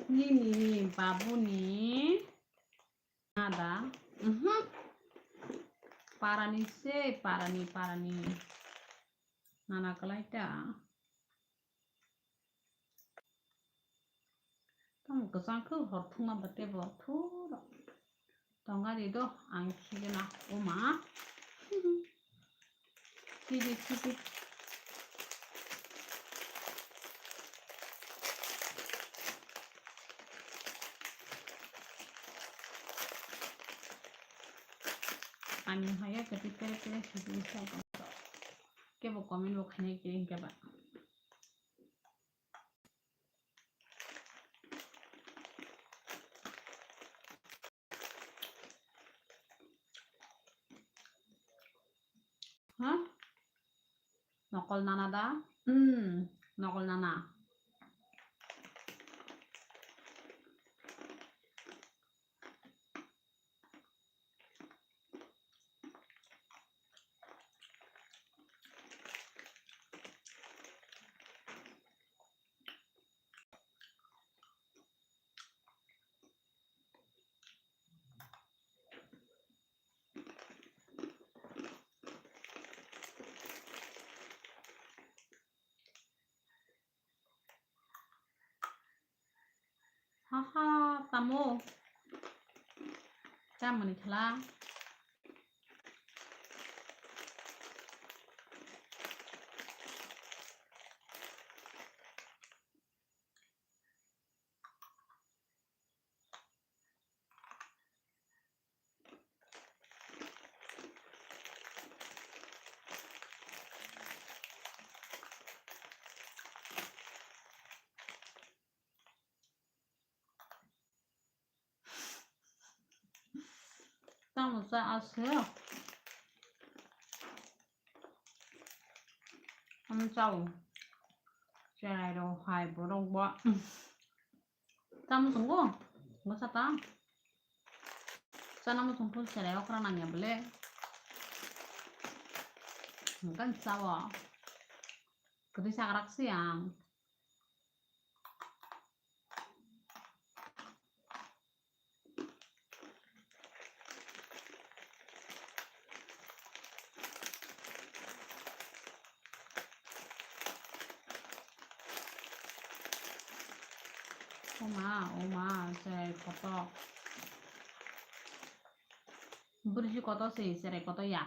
Nini babuni nada, mhm. Parani se, parani, parani. Nana kalai ta. Tamo kwchang khe hor thwngma ba tei bo thuro. Tongari do ang khigena oma. Chidi chidi. Ani haya kati pere pere sidi sa. Kebo comment bo khainai kiri hingke ba. Ha? Nokol nana da? Hmm, nokol nana. Amo. Chamani khala. Tamo cha aswk. Ang chao. Cherai rok hai borok bo. Tamo chungo. Bwsa ta. Chana muchung phul cherai okra nangya bole. Hwnkhe chao. Kwtwi sagrak se ang. Oma, oma, cherai koto. Burji koto se, cherai koto ya.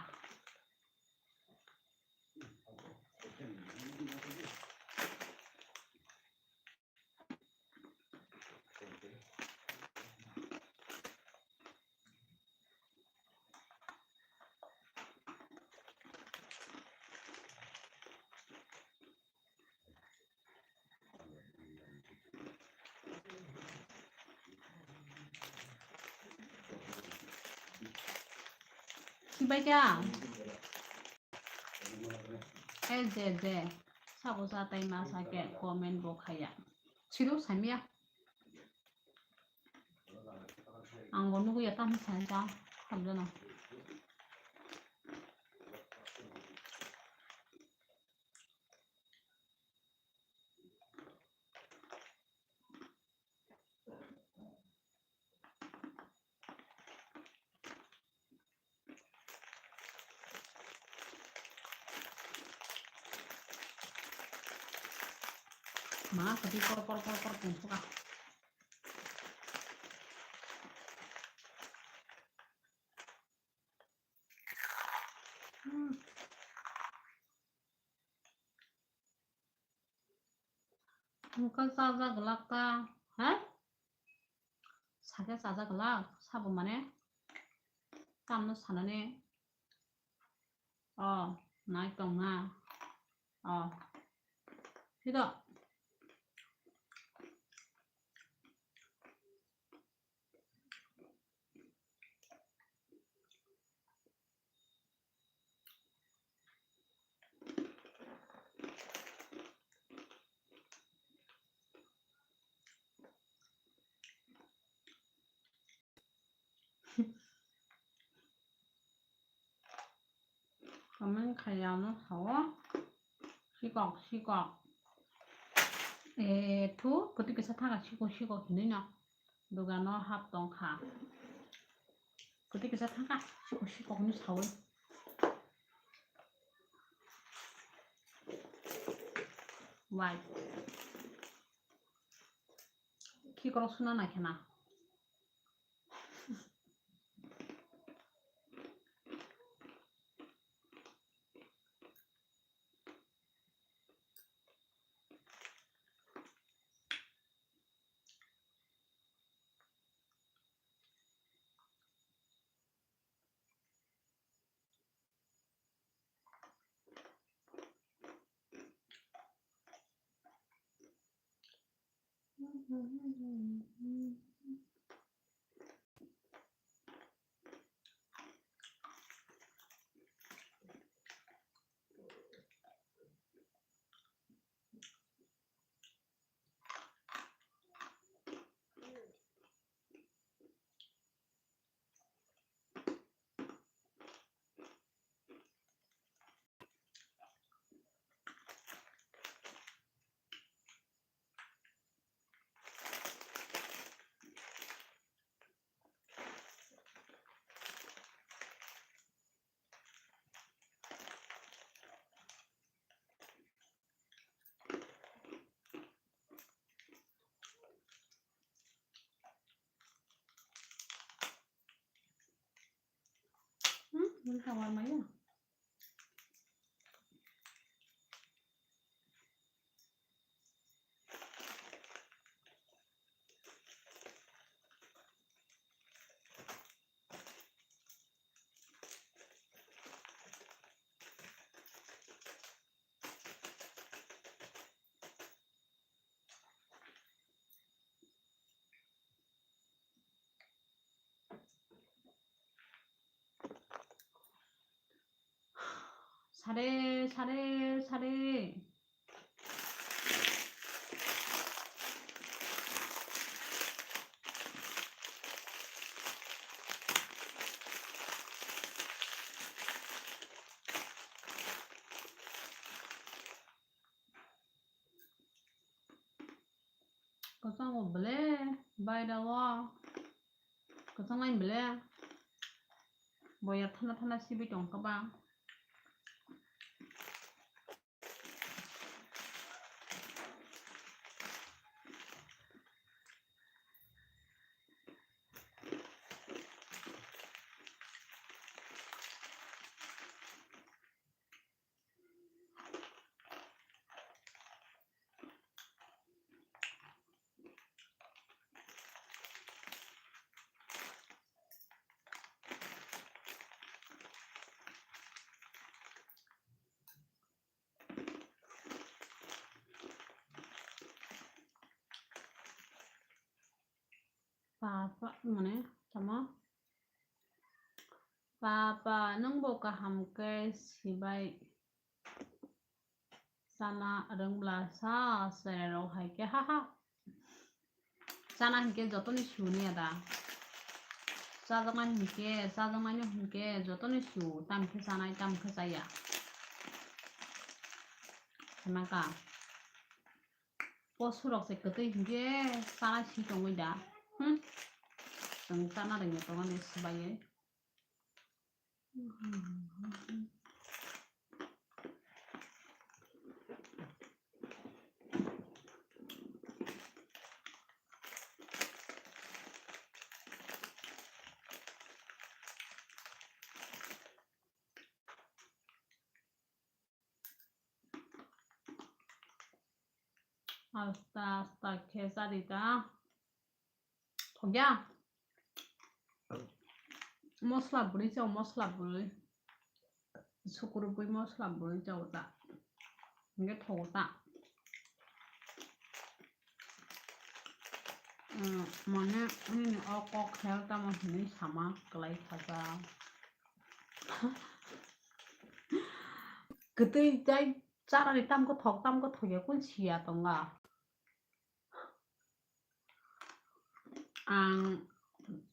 Sibaikha. He je je. Sabo sa tai ma sa khe comment bo khaya. Siru samya. Ang bo nugwi ya tamo sa ja. Hamjana. Ma, kati por por por por pungsuka. Hmm. Wngkha chajak glak ta, ha? Sakhe chajak glak, sabo mane tamno sanani. O, nai tongna. O. Hido. Comment khaiyano sao. Sikok, sikok. E, thu, kwtwi kisa thangkha, sikok, sikok hinwi no. Dogano hap tongkha. Kwtwi kisa thangkha, sikok, sikok hinwi saui. Wai. Khikorok suna nai khena. Nini hamar maya. Sare, sare, sare. Kwchang o bele, baira o. Kwchang lain bele. Boya thana thana sibi tong kha ba. Papa, mane, tamo? Papa, nwng bo kaham khe sibai chana rwngla sa, chwrairok hai khe, ha, ha. Chana hinkhe jotoni su niya da. Chajaknai hinkhe, chajaknaino hinkhe jotoni su, tamo khe chanai, tamo khe chaya. Hwnka. Posurok se kwtwi hinkhe chana si tongwi da. Hmm. Chwng chana rwngya tongmani swbaiwi. Asta, asta khe chadi ta. Thokya. Mosla bwrwi chao, mosla bwrwi. Sukurubwi mosla bwrwi chao ta. Hinkhe thogo ta. Umm, mane, nini o kok khel tamo hinwi sama kwlai khaja. Kwtwi tei charani tamkhe thok, tamkhe thokya, kun siya tongla. Ang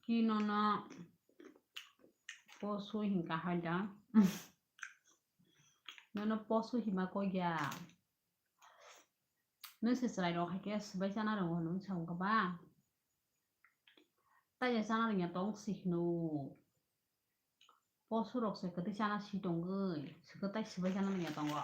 ki nono posu hinka hai da. Nono posu hima kok ya. Nwng se chwrairok hai khe swbai chana rwngo hwnwi sa wngkha ba? Taiya chana rwngya tong si hino. Posurok se kwtwi chana si tongwi, swkhe tai swbai chana rwngya tongo.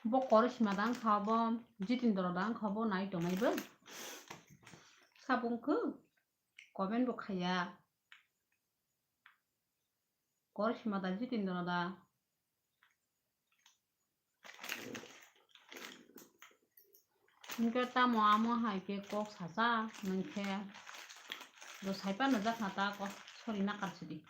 Bo Korisma da wngkha, bo Jitindra da wngkha, bo nai tongnai bo. Sabung khe comment bo khaiya. Korisma da Jitindra da. Hinkhe tamo amo hai khe kok sacha, nwng khe do saipa nujak na ta kok sori nakar sidi.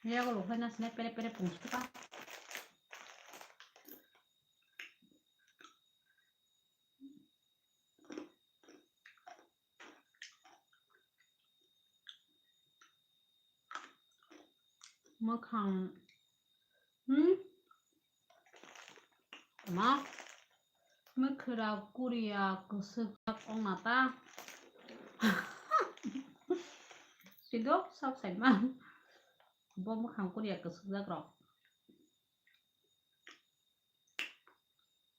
Yago lo khaina sine pere pere pung suka. Mwkhang, hmm? Ma? Mwkhra kuriya kwswk jak ongna ta? Chidok sab saima. Bo mwkhang kuria kwswkjak rok.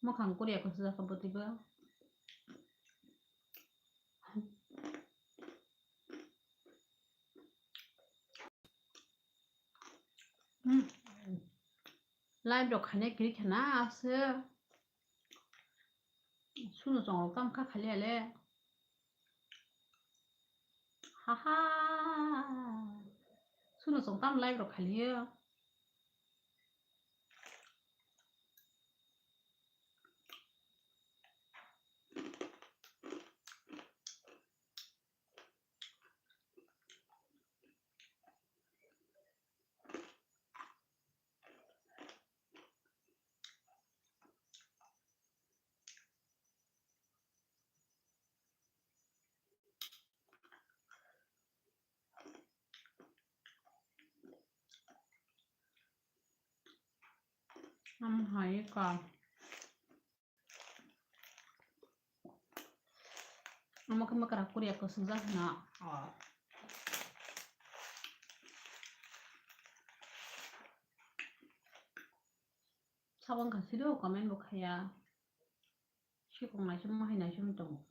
Mwkhang kuria kwswkjak rok bwtwi bo. Hmm. Live rok khaina kiri khana aswk. Suno chongrok tam kha khali ale. Haha. Suno chong tam live rok khali yo. Am hai ka. Omo khe mwkra kuria kwswkjak hwna. Sabo wngkha siro comment bo khaiya. Sikong naisum, mahai naisum tongo.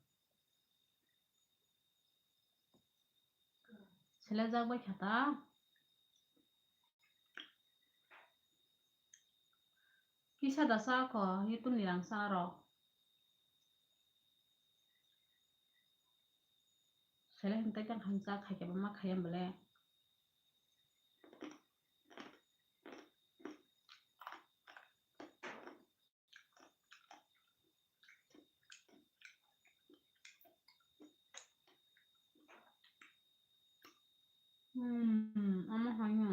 Selejak bai kha ta. Kisa da sa ko, YouTube ni rang sa ro. Sele hwn tai tang hamsa khai khe ma khayam bole. Hmm, ama hayo.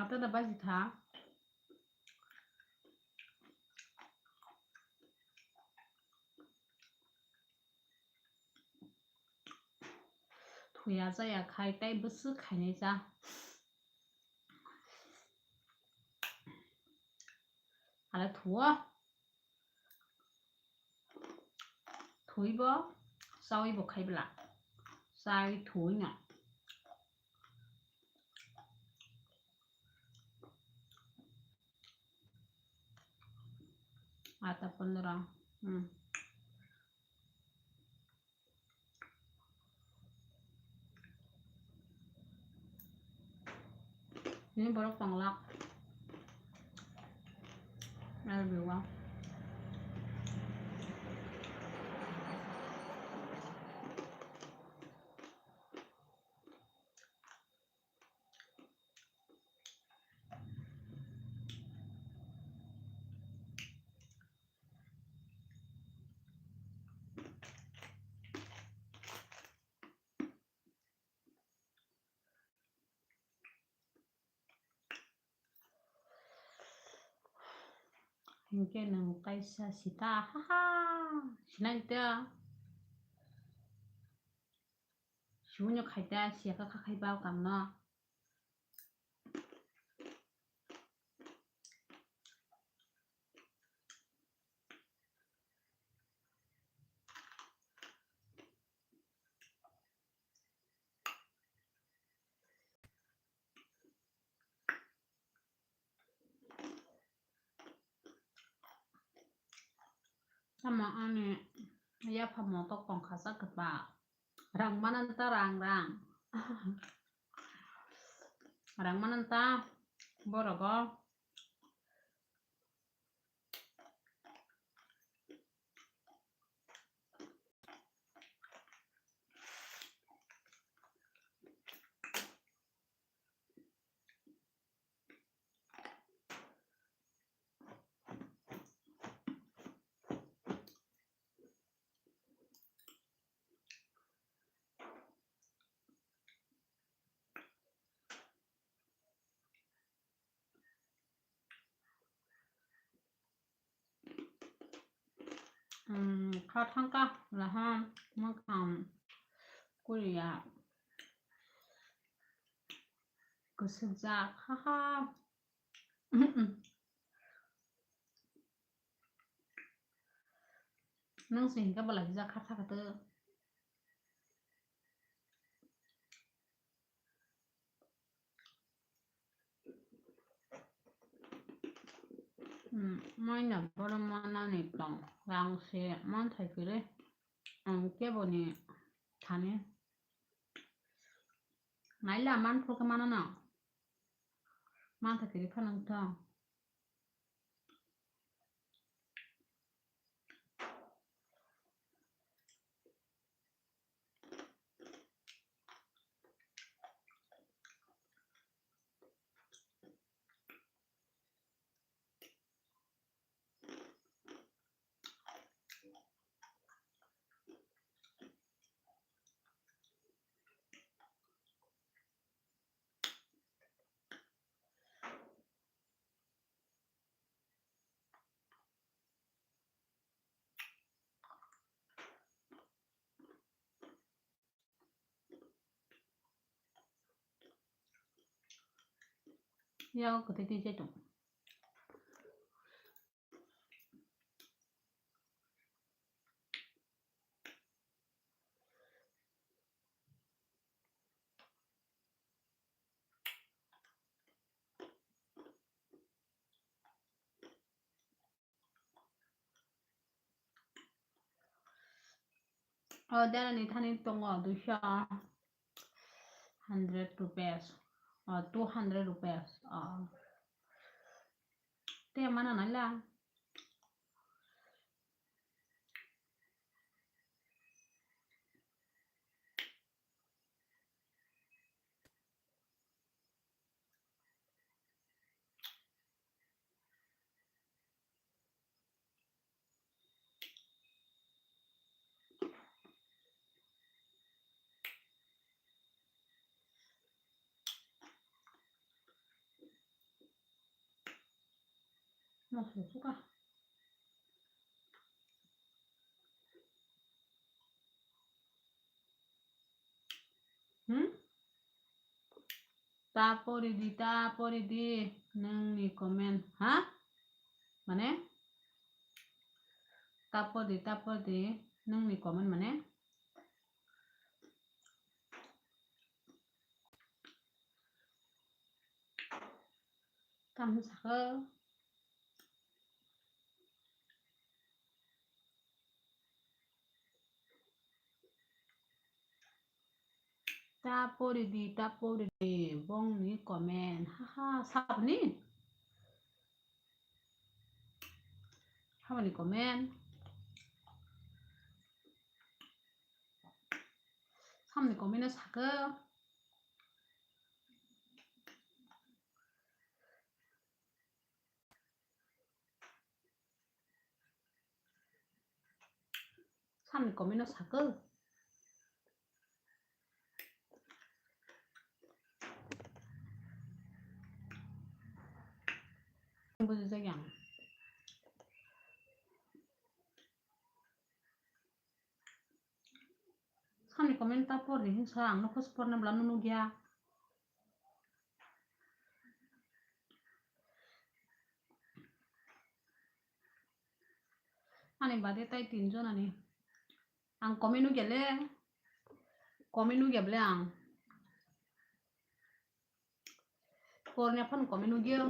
Ata da baji tha. Thuya jaya khai tei bwswk khainai cha. Hala thuo. Thuibo, chawibo khaibla. Chai thuino. Ata pondro. Hmm. Ini borok tonglak. Ayo, bewa. Hinkhe nwng kaisa sita, haha, sinai ta. Siwino khaita, siyaka kha khai ba kamno. Tamo ani yaphang motok tongkha sa kwpa. Rang mananta rang rang. Rang mananta borogo. Hmm, kha thangka laha mwkhang kuria kwswkjak, haha. Nwng se hinkhe bwlai hijak kha sakha tw. Hmm, maina borok manani tong, rang se manthai kwrwi, ang keboni thani naila manphru khe mano no, manthai kwrwi phano wngthong. Yago kwtwi twi chai tong. O, derani thani tongo duiso, hundred rupees, o, two hundred rupees, o. Te mana naila. Masuk suka. Hmm? Ta pori di, ta pori di, nwngni comment, ha? Mane? Ta pori di, ta pori di, nwngni comment mane? Tamo sakha. Ta pori di, ta pori di, bongni comment. Haha, sabni? Habani comment. Samni comment no sakha. Samni comment no sakha. Bujijak ya. Samni comment ta por di hinsa, ang nokho se porna bwla no nukya. Ani bade tai tin jon ani. Ang comment nukya le. Comment nukya bwle ang. Porna phano comment nukya.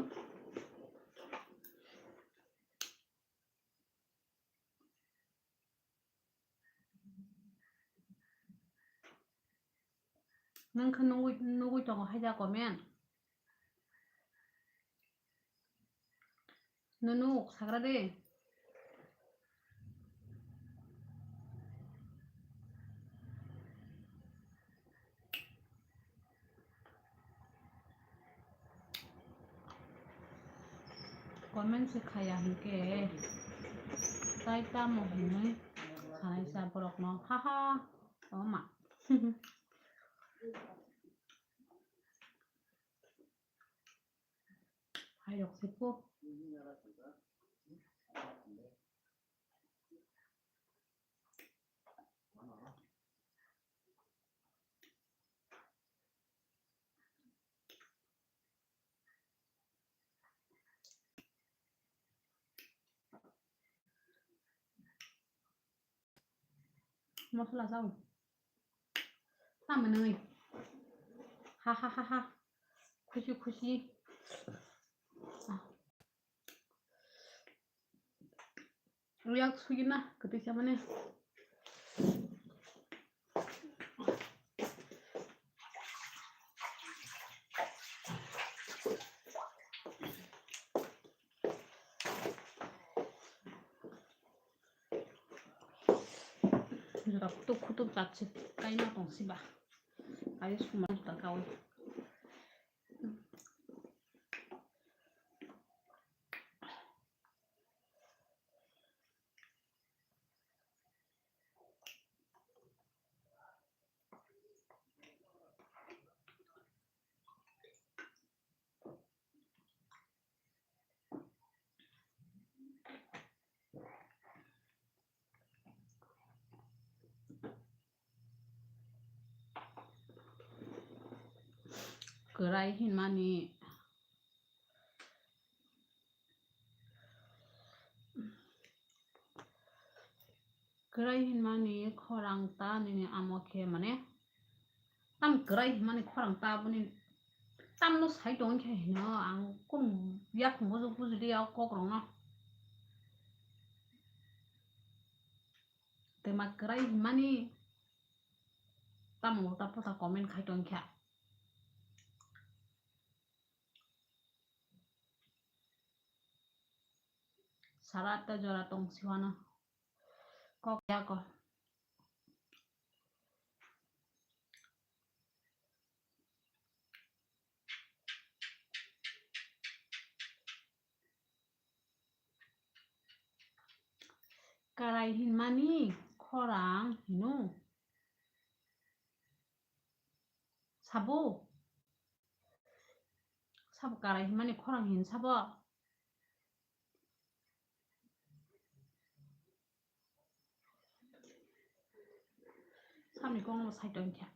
Nwng khe nugwi, nugwi tongo haida comment. Nunu sagra de. Comment se khaya hinkhe tai tamo hinwi sanai sa borokno, haha, oma. Hairok se po. Masala sao. Tamo nangwi. Ha ha ha ha. Khusi khusi. Ah. Uyak sugina, kwtwi samani. Jora kutuk kutuk jat se kaima tong siba. Ayo suma ta kawi. Kwrai hinmani, kwrai hinmani khorang ta nini amo khe mane, tam kwrai hinmani khorang ta boni tamno sai tong khe hino ang kunu yak buju buju de o kok rok no. Tema kwrai hinmani tamo ulta pulta comment khai tong kha. Sara ta jora tong siwano. Kok ya ko. Karai hinmani khorang hino. Sabo? Sabo karai hinmani khorang hin sabo? Samni kok no sai tong kha.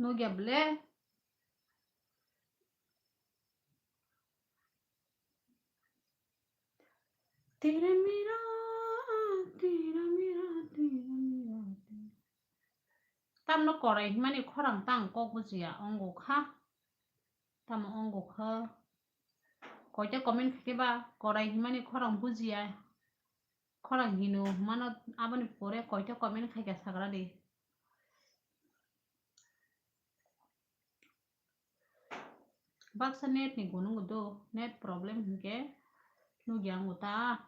Nugya ble. Tira mira, tira mira, tira mira, tira. Tamno korai himani khorang tang kok bujiya ongo kha. Tamo ongo kha. Koita comment khaikhe ba korai himani khorang bujiya. Khorang hino himano aboni pore koita comment khaikha sagra di. Baksa net ni gunung do, net problem hinkhe nugya ango ta.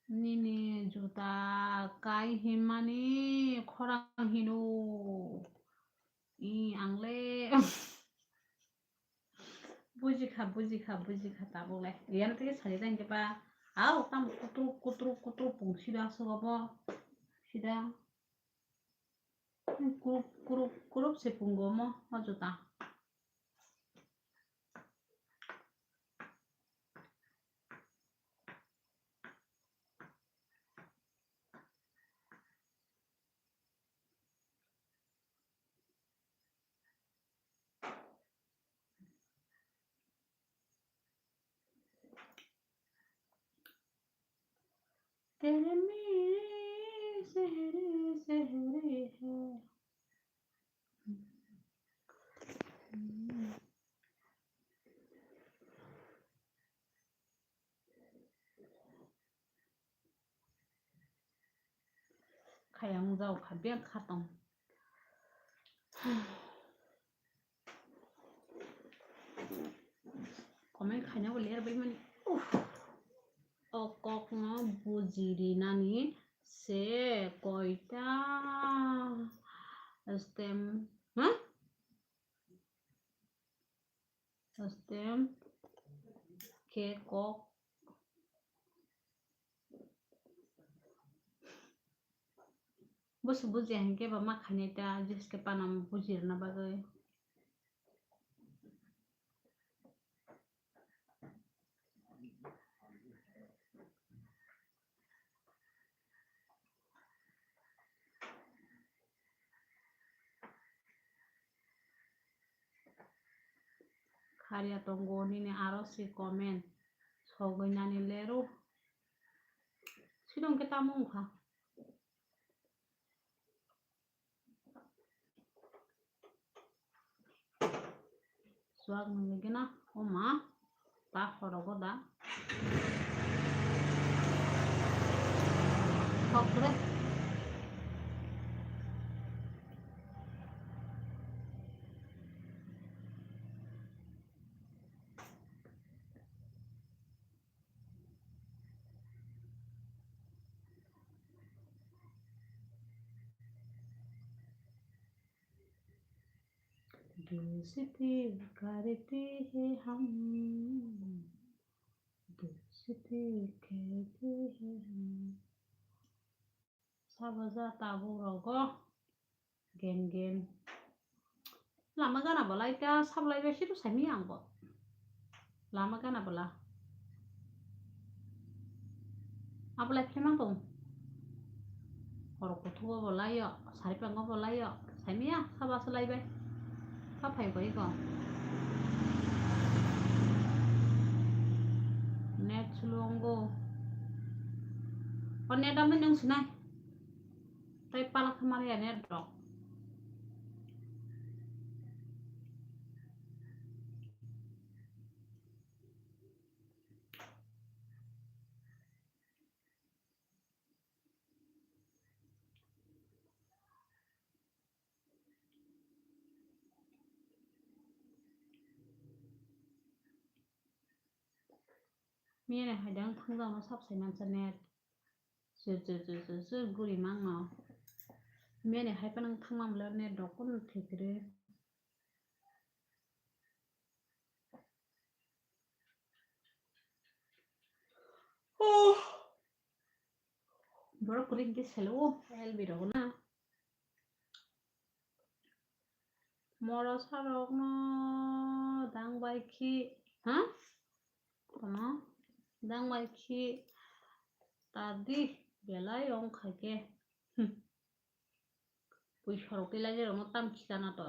Nini juta kai himani khorang hino. I ang le. Bujikha, bujikha, bujikha tabuk le. Iyano tei sari tang khe ba. Au, tamo kutruk, kutruk, kutruk pung sida sugo bo. Sida. Kurup, kurup, kurup se pungo mo, o juta. तेरे मेरे चेहरे, चेहरे है। Khayang jao kha beng kha tong. Comment khaina bo ler bai mani. Uff. O kokno buji rinani se koita stem, ha? Stem khe kok. Busu bujiya hinkhe ba ma khainai ta, just khe panam bujirna bagwi. Kharya tongo nini aro si comment sogwi nani lero. Sidong khe tamo wngkha. Chuak nungwi gana oma ta khorogo da. Thok re. दोस्ती करते हैं हम, दोस्ती कहते हैं हम। Sabo ja tabuk rogo gen gen. Lama gana bo lai ta sabo lai bai situ saimi ang bo. Lama gana bo la. Abo lai phemang tong. Horo kuthugo bo lai yo, sari pango bo lai yo. Saimi ya sabo se lai bai. Kha phai bai ko. Net slow wng go. O net amai nung sinai. Tai pala khamar ya net rok. Miyani hai dang thangjakno sab sai mansa net. Chir chir chir chir chir guri mangno. Miyani hai phano thangma mle net rok kono thikri. Oh. Borok kwrwi hwnkhe selo o L B rok na. Morosa rokno dang bai khi, ha? Kono dang bai khi ta di belai ong kha khe. Hm. Pui sorok tei lai rokno tam khichana to.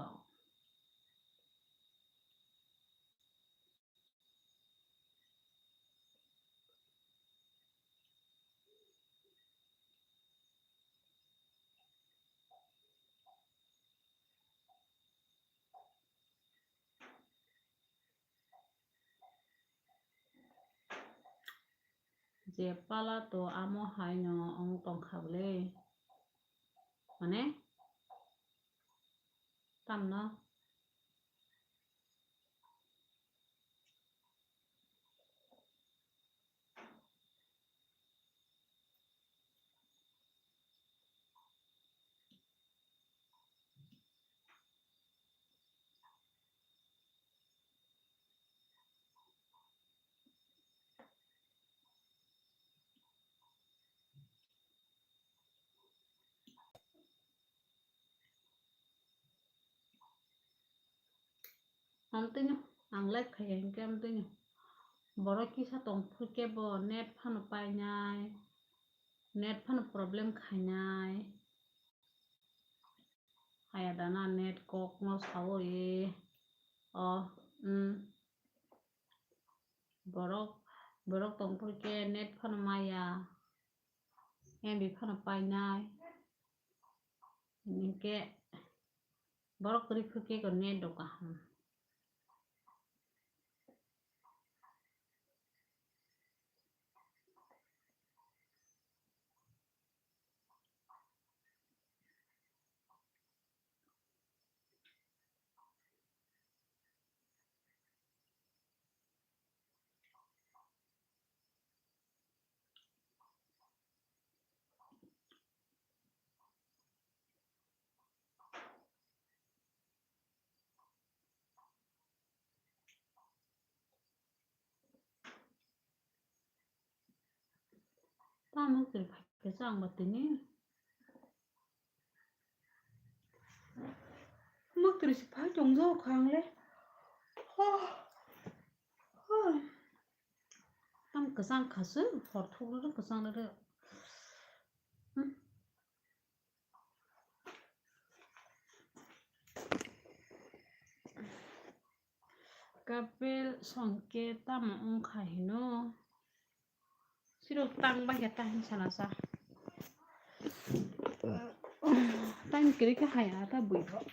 Je pala to amo hai no ong tong kha bwle. Mane? Tamno? Amtwino ang live khaiya hinkhe amtwino borok kisa tongphuru khe bo net phano painai, net phano problem khainai. Haya dana net kokno sawi o, um, borok, borok tongphuru khe net phano maya. M B phano painai. Hinkhe borok kwrwi phwrwkhe ko net rok kaham. Tamo kwrwi phai khe chwng ba tini. Tamo kwrwi se phai tong jak kha ang le. Tam kwchang kha se, hor thok rw kwchang rw. Hmm. Kapil songke tamo wngkha hino? Sirok tang bai khe ta hin sana sa. Tang kiri khe hai ata bui rok.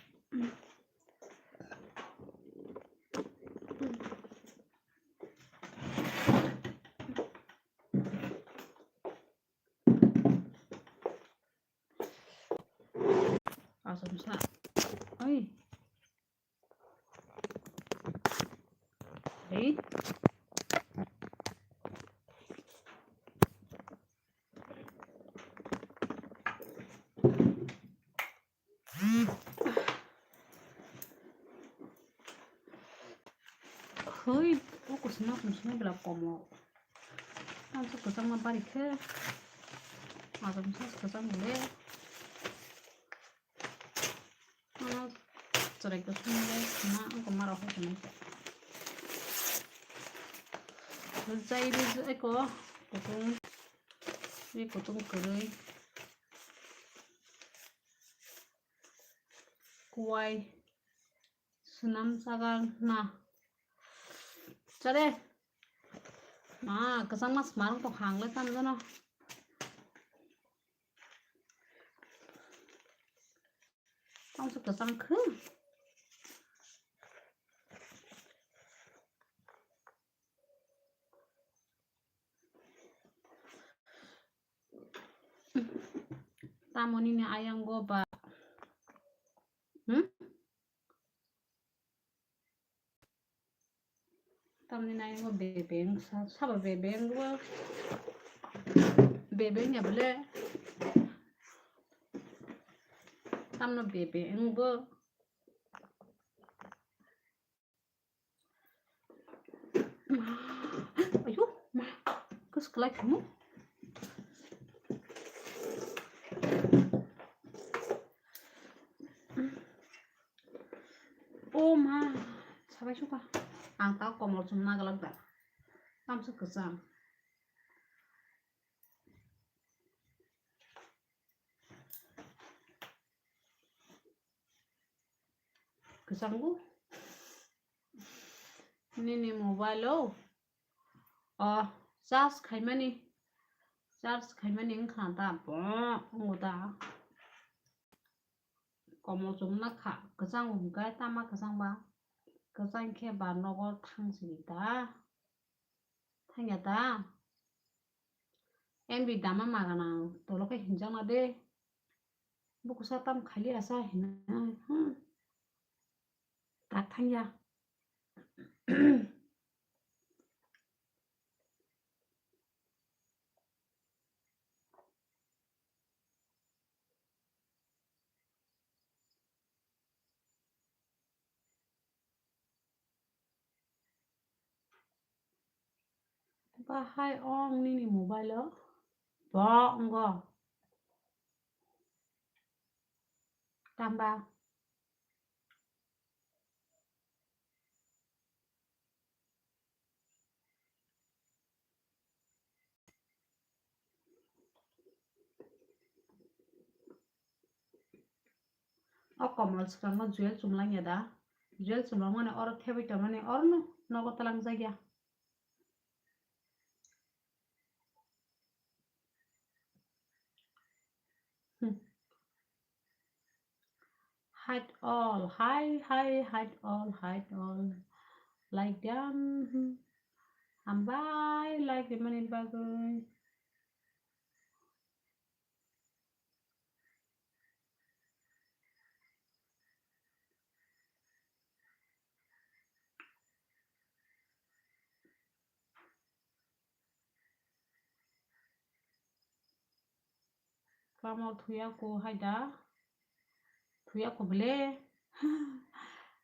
Asam sa. Oi. Hei. Hoi, o kusina kusina bela komo. Ang so kwchangma bari khe. Ang so kwchang bole. Ano chwrai kwchang le khna ang ko maro hai khna. Jai ri jai ko kutung. Ni kutung kwrwi. Kuwai. Swnam chagal na. Chare. Ma, kwchang mas marang to hang le tam jano. Tang se kwchang khe. Tamo nini ayang go ba? Hmm? Tamni nai mo bebeng sa, sabo bebeng bo. Bebeng ya bole. Tamno bebeng bo. Ayo, ma, kus kelai kamu. O ma, sabai suka. Ang ta komol chum na galak da. Tamsa kwchang. Kwchang bo. Nini mobile o. O, charge khaimani. Charge khaimani wngkha da bo, wngo da. Komol chumna kha, kwchang hwnkhe tama kwchang ba? Kwchang khe ba nogo thang sini da. Thangya da. M B dama magana tolo khe hinjakna de. Bukusa tam khali asa hina. Hmm. Ta thangya. Bahai ong nini mobile o? Bo ongo. Tamba. O komol swkango jewel chumlangya da? Jewel chumlangmani oro thebwi tongmani orono nogo twlangjakya. Hide all, hi, hi, hide all, hide all. Like them. Hambai, like rimani bagwi. Kamo thuya ko haida? Thuya ko bele?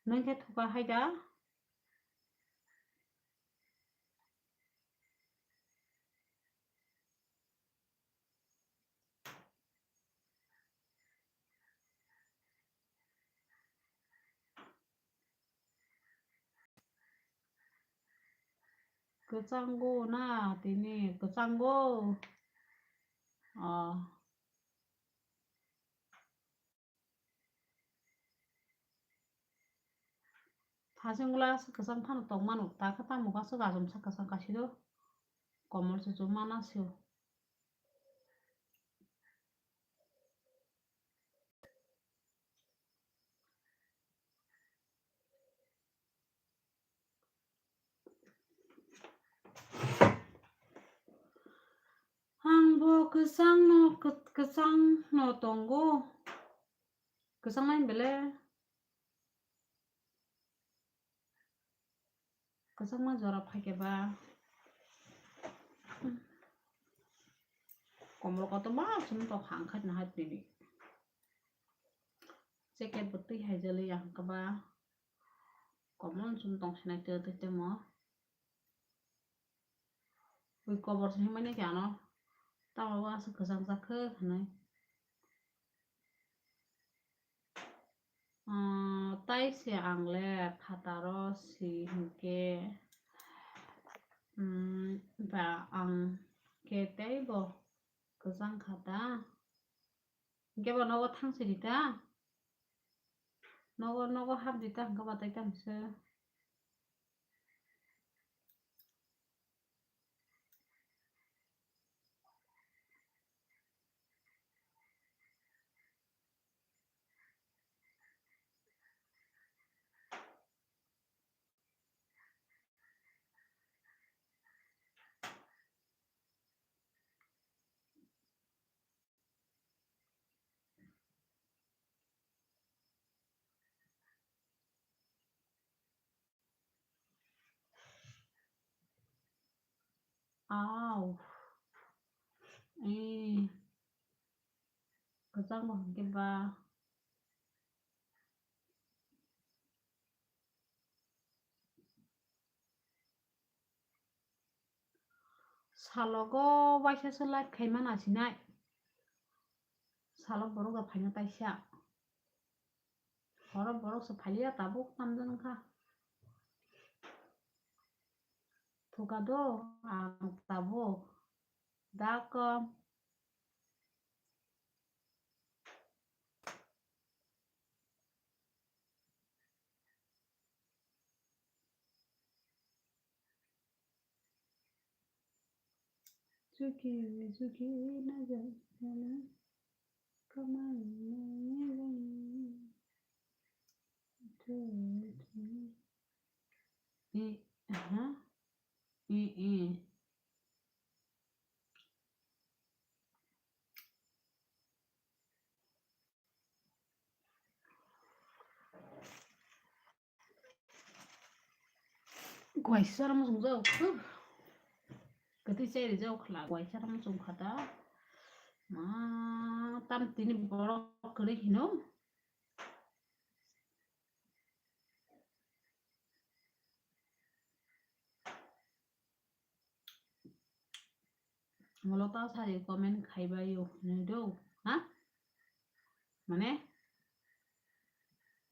Nang khe thuka haida? Kwchango na tini, kwchango. Oh. Thasing glass kwchang phano tongmano, takha tamo kaisa gajom sa kwchang kaisa do, komol se chuma na sio. Ang bo kwchang no, kwchang no tongo. Kwchang nai bele. Kwchangma jora phaikhe ba. Komol kotor ma chum tok hang khat na hat nini. Jacket bo twi hai jali ya hangkhe ba. Komol chum tong sinai twi twi temo. Ui kobor se himai nai khe ano. Tamo bo aswk kwchang jak khe hinwi. Ah, tai se ang le phataro si hinkhe, mm, ba ang khe teibo kwchang kha ta. Hinkhe ba nogo thang si di ta. Nogo, nogo hap di ta, hinkhe ba tai tamo se. Au. Eh. Kwchang bo hwnkhe ba. Salogo waisa se live khaimana sinai. Salok borok da phaina taisa. Horo borok se phaliya tabuk tamjani kha. Thuka do ang tabuk. Da kom. Chuki, chuki, na jai, na, na, kamai, na, na, jai. I, aha. I, i. Gwaisa ramo chwngjak, huh. Kwtwi chai rijak khwla, gwaisa ramo chwng kha da. Ma, tam tini borok kwrwi hino. Olota sari comment khaibai o hinwi do, ha? Mane?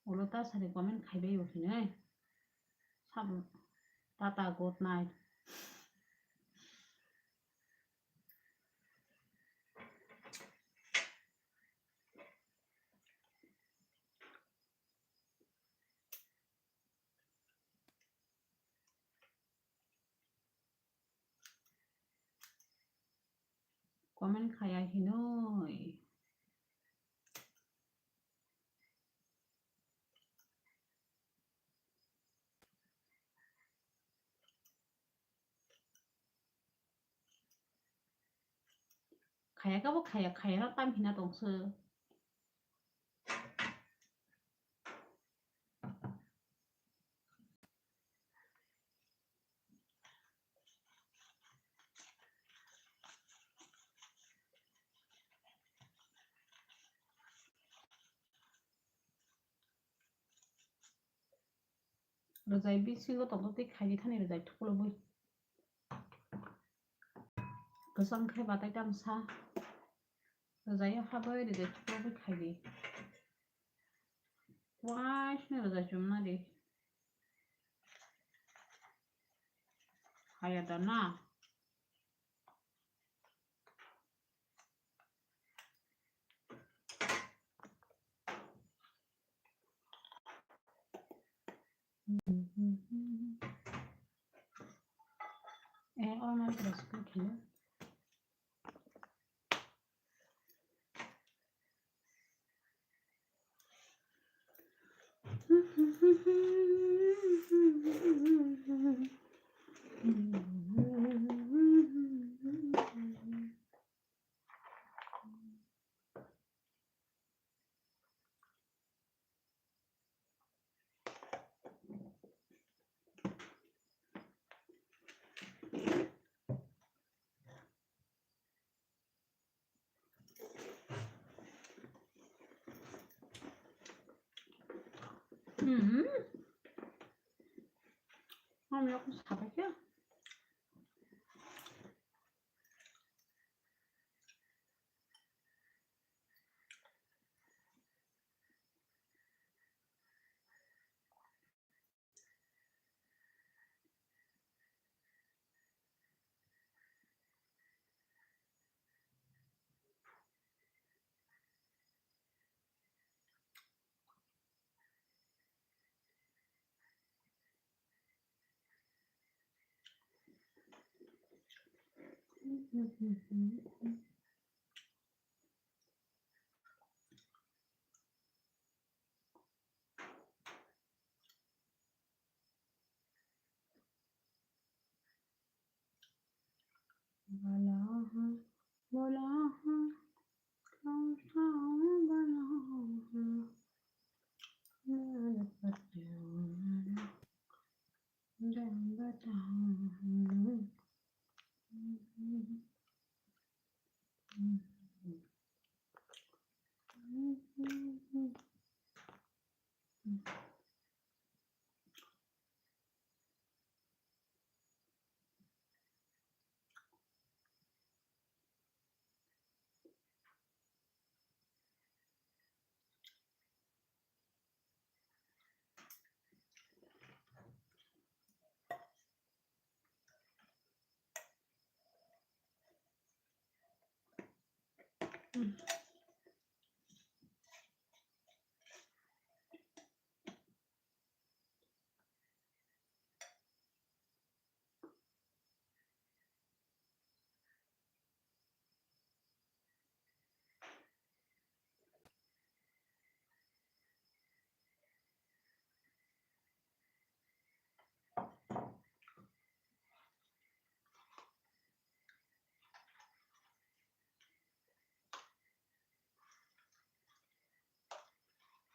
Olota sari comment khaibai o hinwi. Sam, tata, good night. Comment khaya hinoi. Khaya khe bo khaya, khaya no tam hina tong se. Rwjai bisingo tongtwtwi khaidi thani rwjai thuklubwi. Kwchang khe batai tamsa. Rwjai o habwi rwjai thuklubwi khaidi. Waisno rwjai chumnadi. Haya da na. Eh, oh, my gosh, okay. Hmm. Mami, aku sabar ya.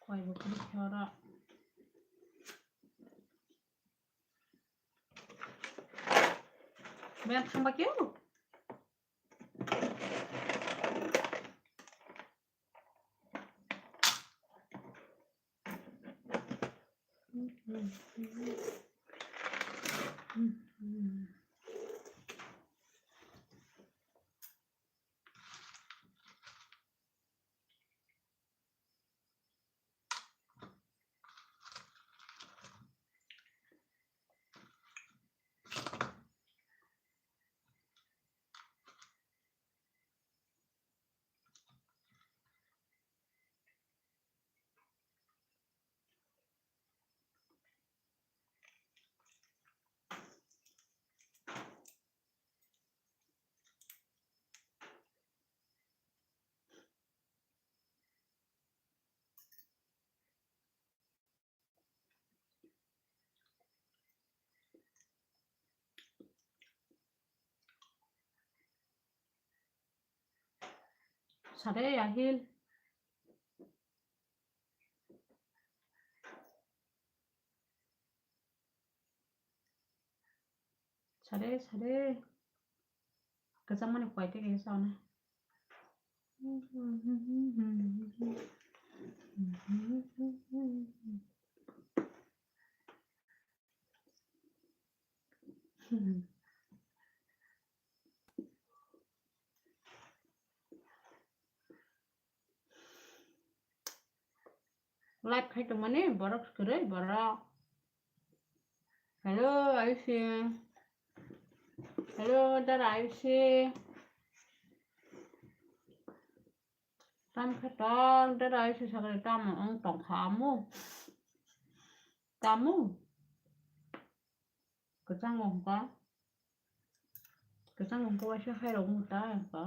Koi bo kiri khora. Ben thangba keu? Sare ahil. Sare, sare. Kwchangmani kwai tei kisa ono. Live khai tongmani borok kwrwi borok. Hello, Ayushi. Hello, dara Ayushi. Tam khe tong, dara Ayushi sakri tamo wng tongkha amu. Tamo. Kwchang wngkha. Kwchang wngkha waisa khairok wngkha ta wngkha.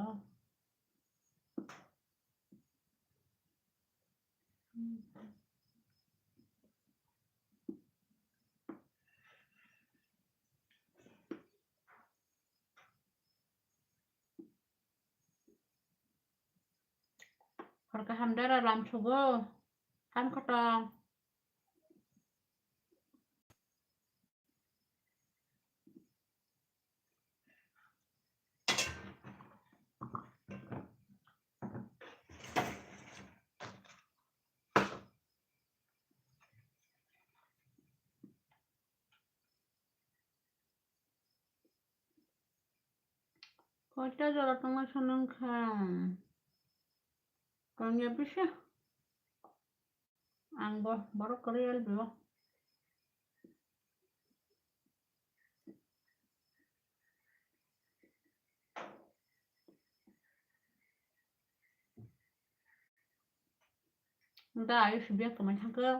Hor kaham dara lam sugo. Ham kotong. Koita jora tongma sanang kha. Tongya bisa. Ang bo borok kwrwi albi o. Da ayo sibya kwmai thangkhe.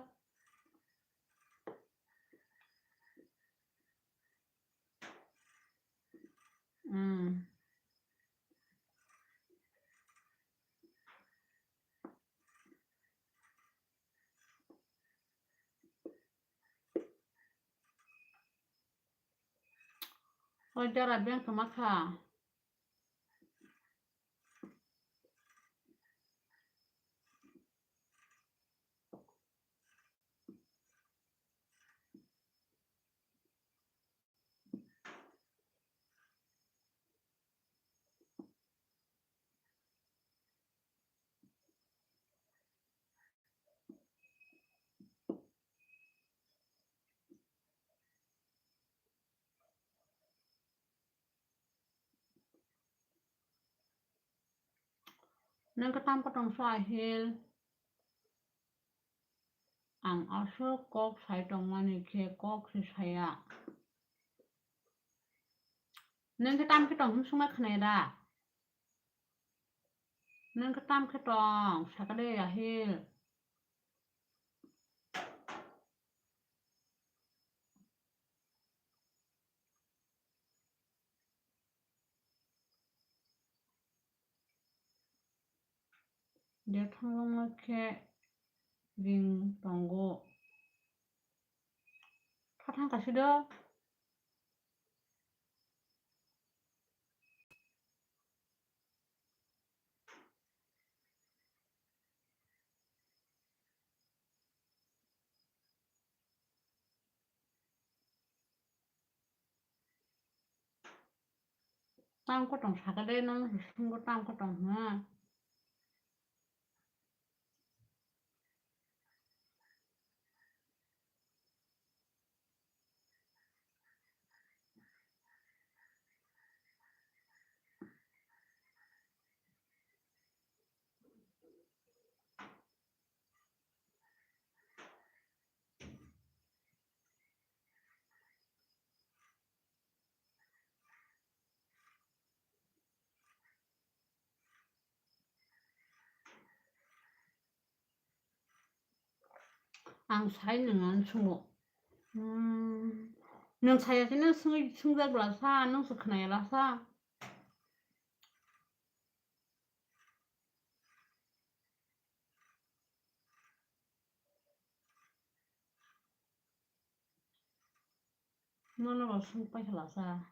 Hmm. Oi dara beng tongma kha. Nang khe tam kotong sa ahil. Ang aswk kok sai tongmani khe kok se saya. Nang khe tam khe tong hwn swngma khwnai da. Nang khe tam khe tong sakade ahil. Dethang wngma khe ring tongo. Kha thang kasi do. Tam kotong sakade nang sunggo tam kotong ha. Ang sai nung ang sungo. Hmm. Nung saya sini sung sungjak lasa, nung sukhnaya lasa. Nono bo sung paikha lasa.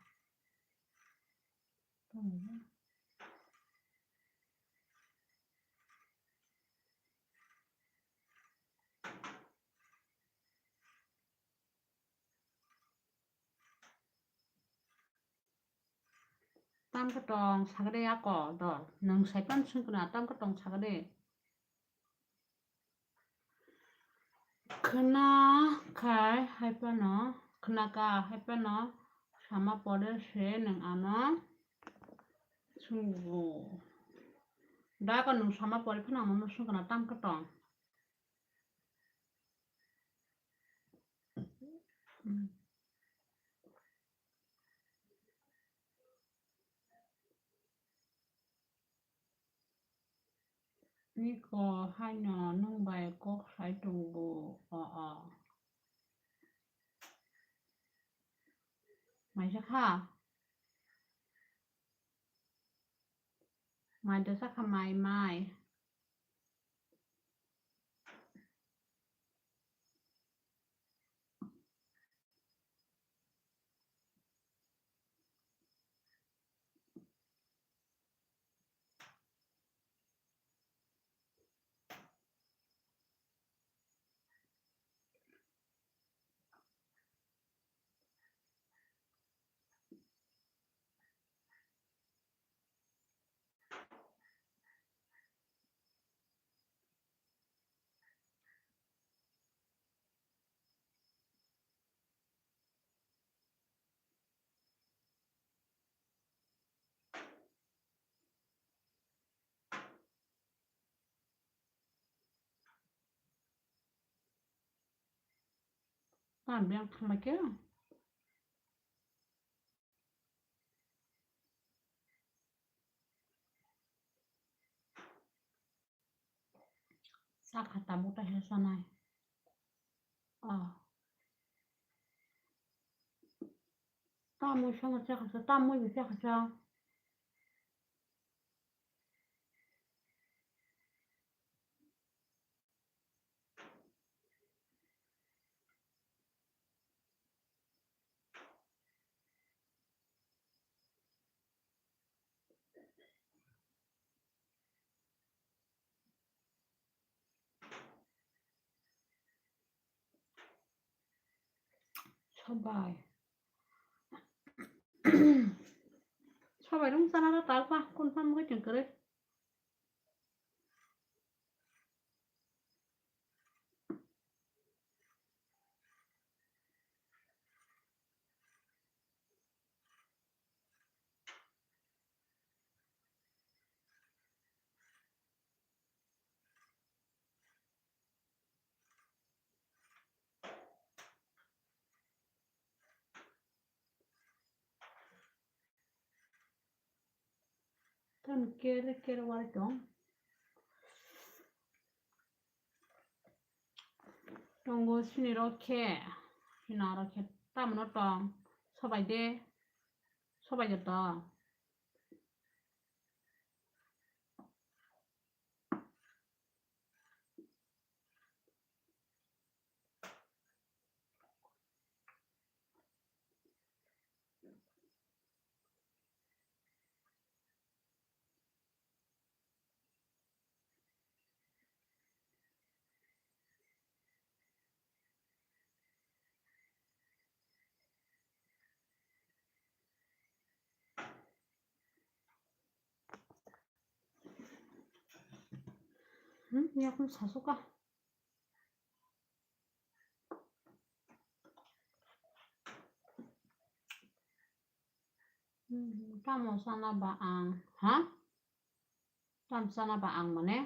Tam khe tong sakde ako dol. Nwng saipan swngkuna tam khe tong sakde. Khna khai hai phano, khna ka hai phano sama pore se nwng ano swnggo. Da ko nwng sama pore phano ano swngkuna tam khe tong. Niko haino nwng bai kok sai tongo, o, o. Mai sakha? Mai da sakha, mai, mai. Tam beng thangbai khe. Sakha tabuk ta he sanai. Ah. Tamui sama chakha sa, tamui bi chakha sa. Sobai. Sobai rung sana ra tal pa, kun pan mo cheng kere. Tam kere kere wari tong. Tongo sini rok khe, sini aro khe tamno tong. Sobai de, sobai de tong. Hmm, yakung sasuka. Hmm, tamo sana ba ang, ha? Tam sana ba ang mane?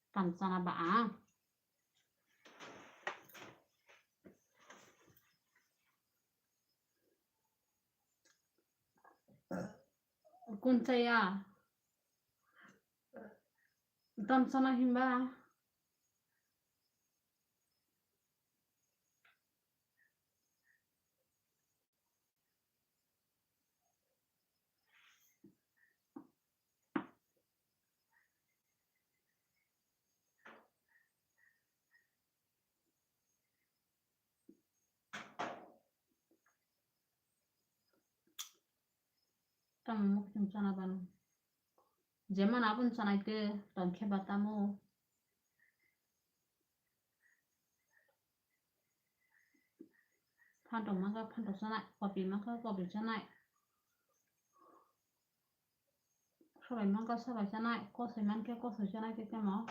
Tam sana ba ang? Kun chaya? Tam sana himba? Tamo mukchung chana banu. Jemon abun chanai te tongkhe ba tamo. Phantok mankha phantok chanai, kopi mankha kopi chanai. Sobai mankha sobai chanai, kosoi mankhe kosoi chanai tei temo.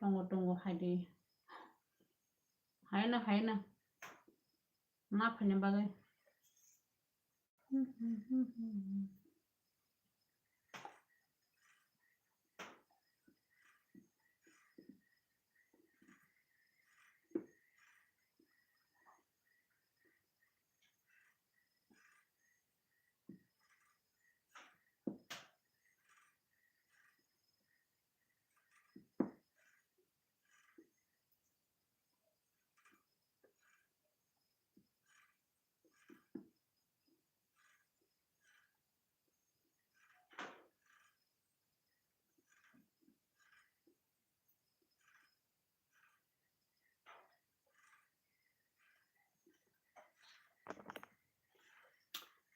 Tongo, tongo, hai di. Hai na, hai na. Ma phaina bagwi.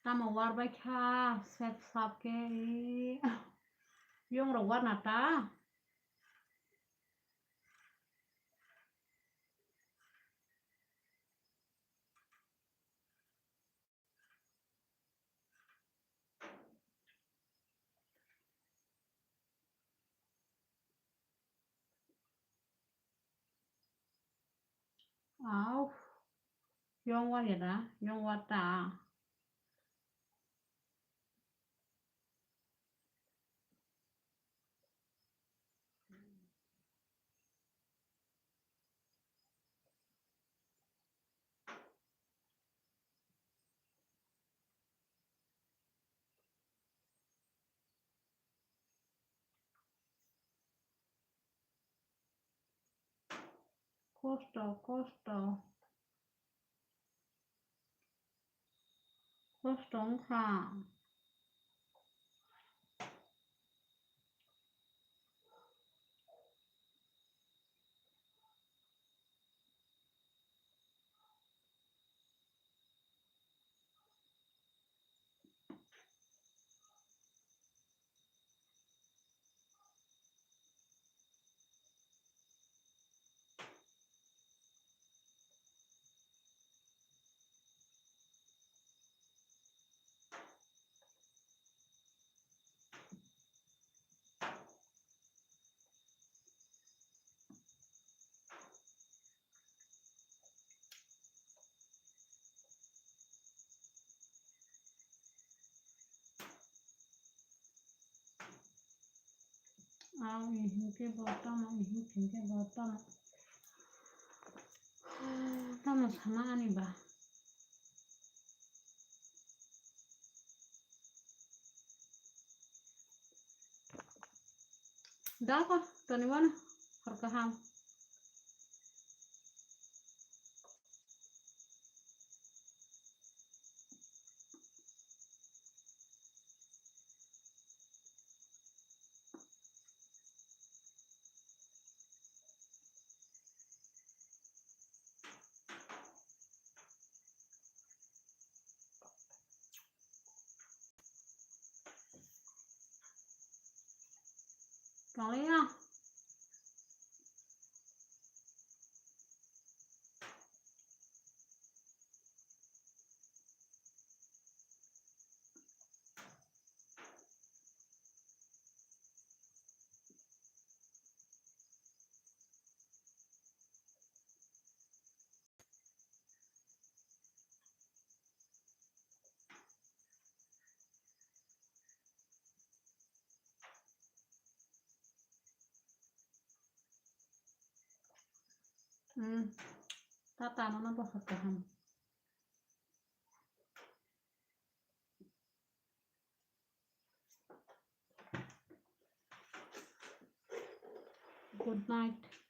Tamo war bai kha, sep sap khe, yong rok war na ta. Au, yong wa ya da, yong wa ta. Kosto, kosto. Kosto wngkha. Ang hinkhe bo tamo, hinkhe bo tamo. Tamo sana ani ba. Dako, toni wano, hor kaham. Tonglia. Hmm. Tata no no bohor kaham. Good night.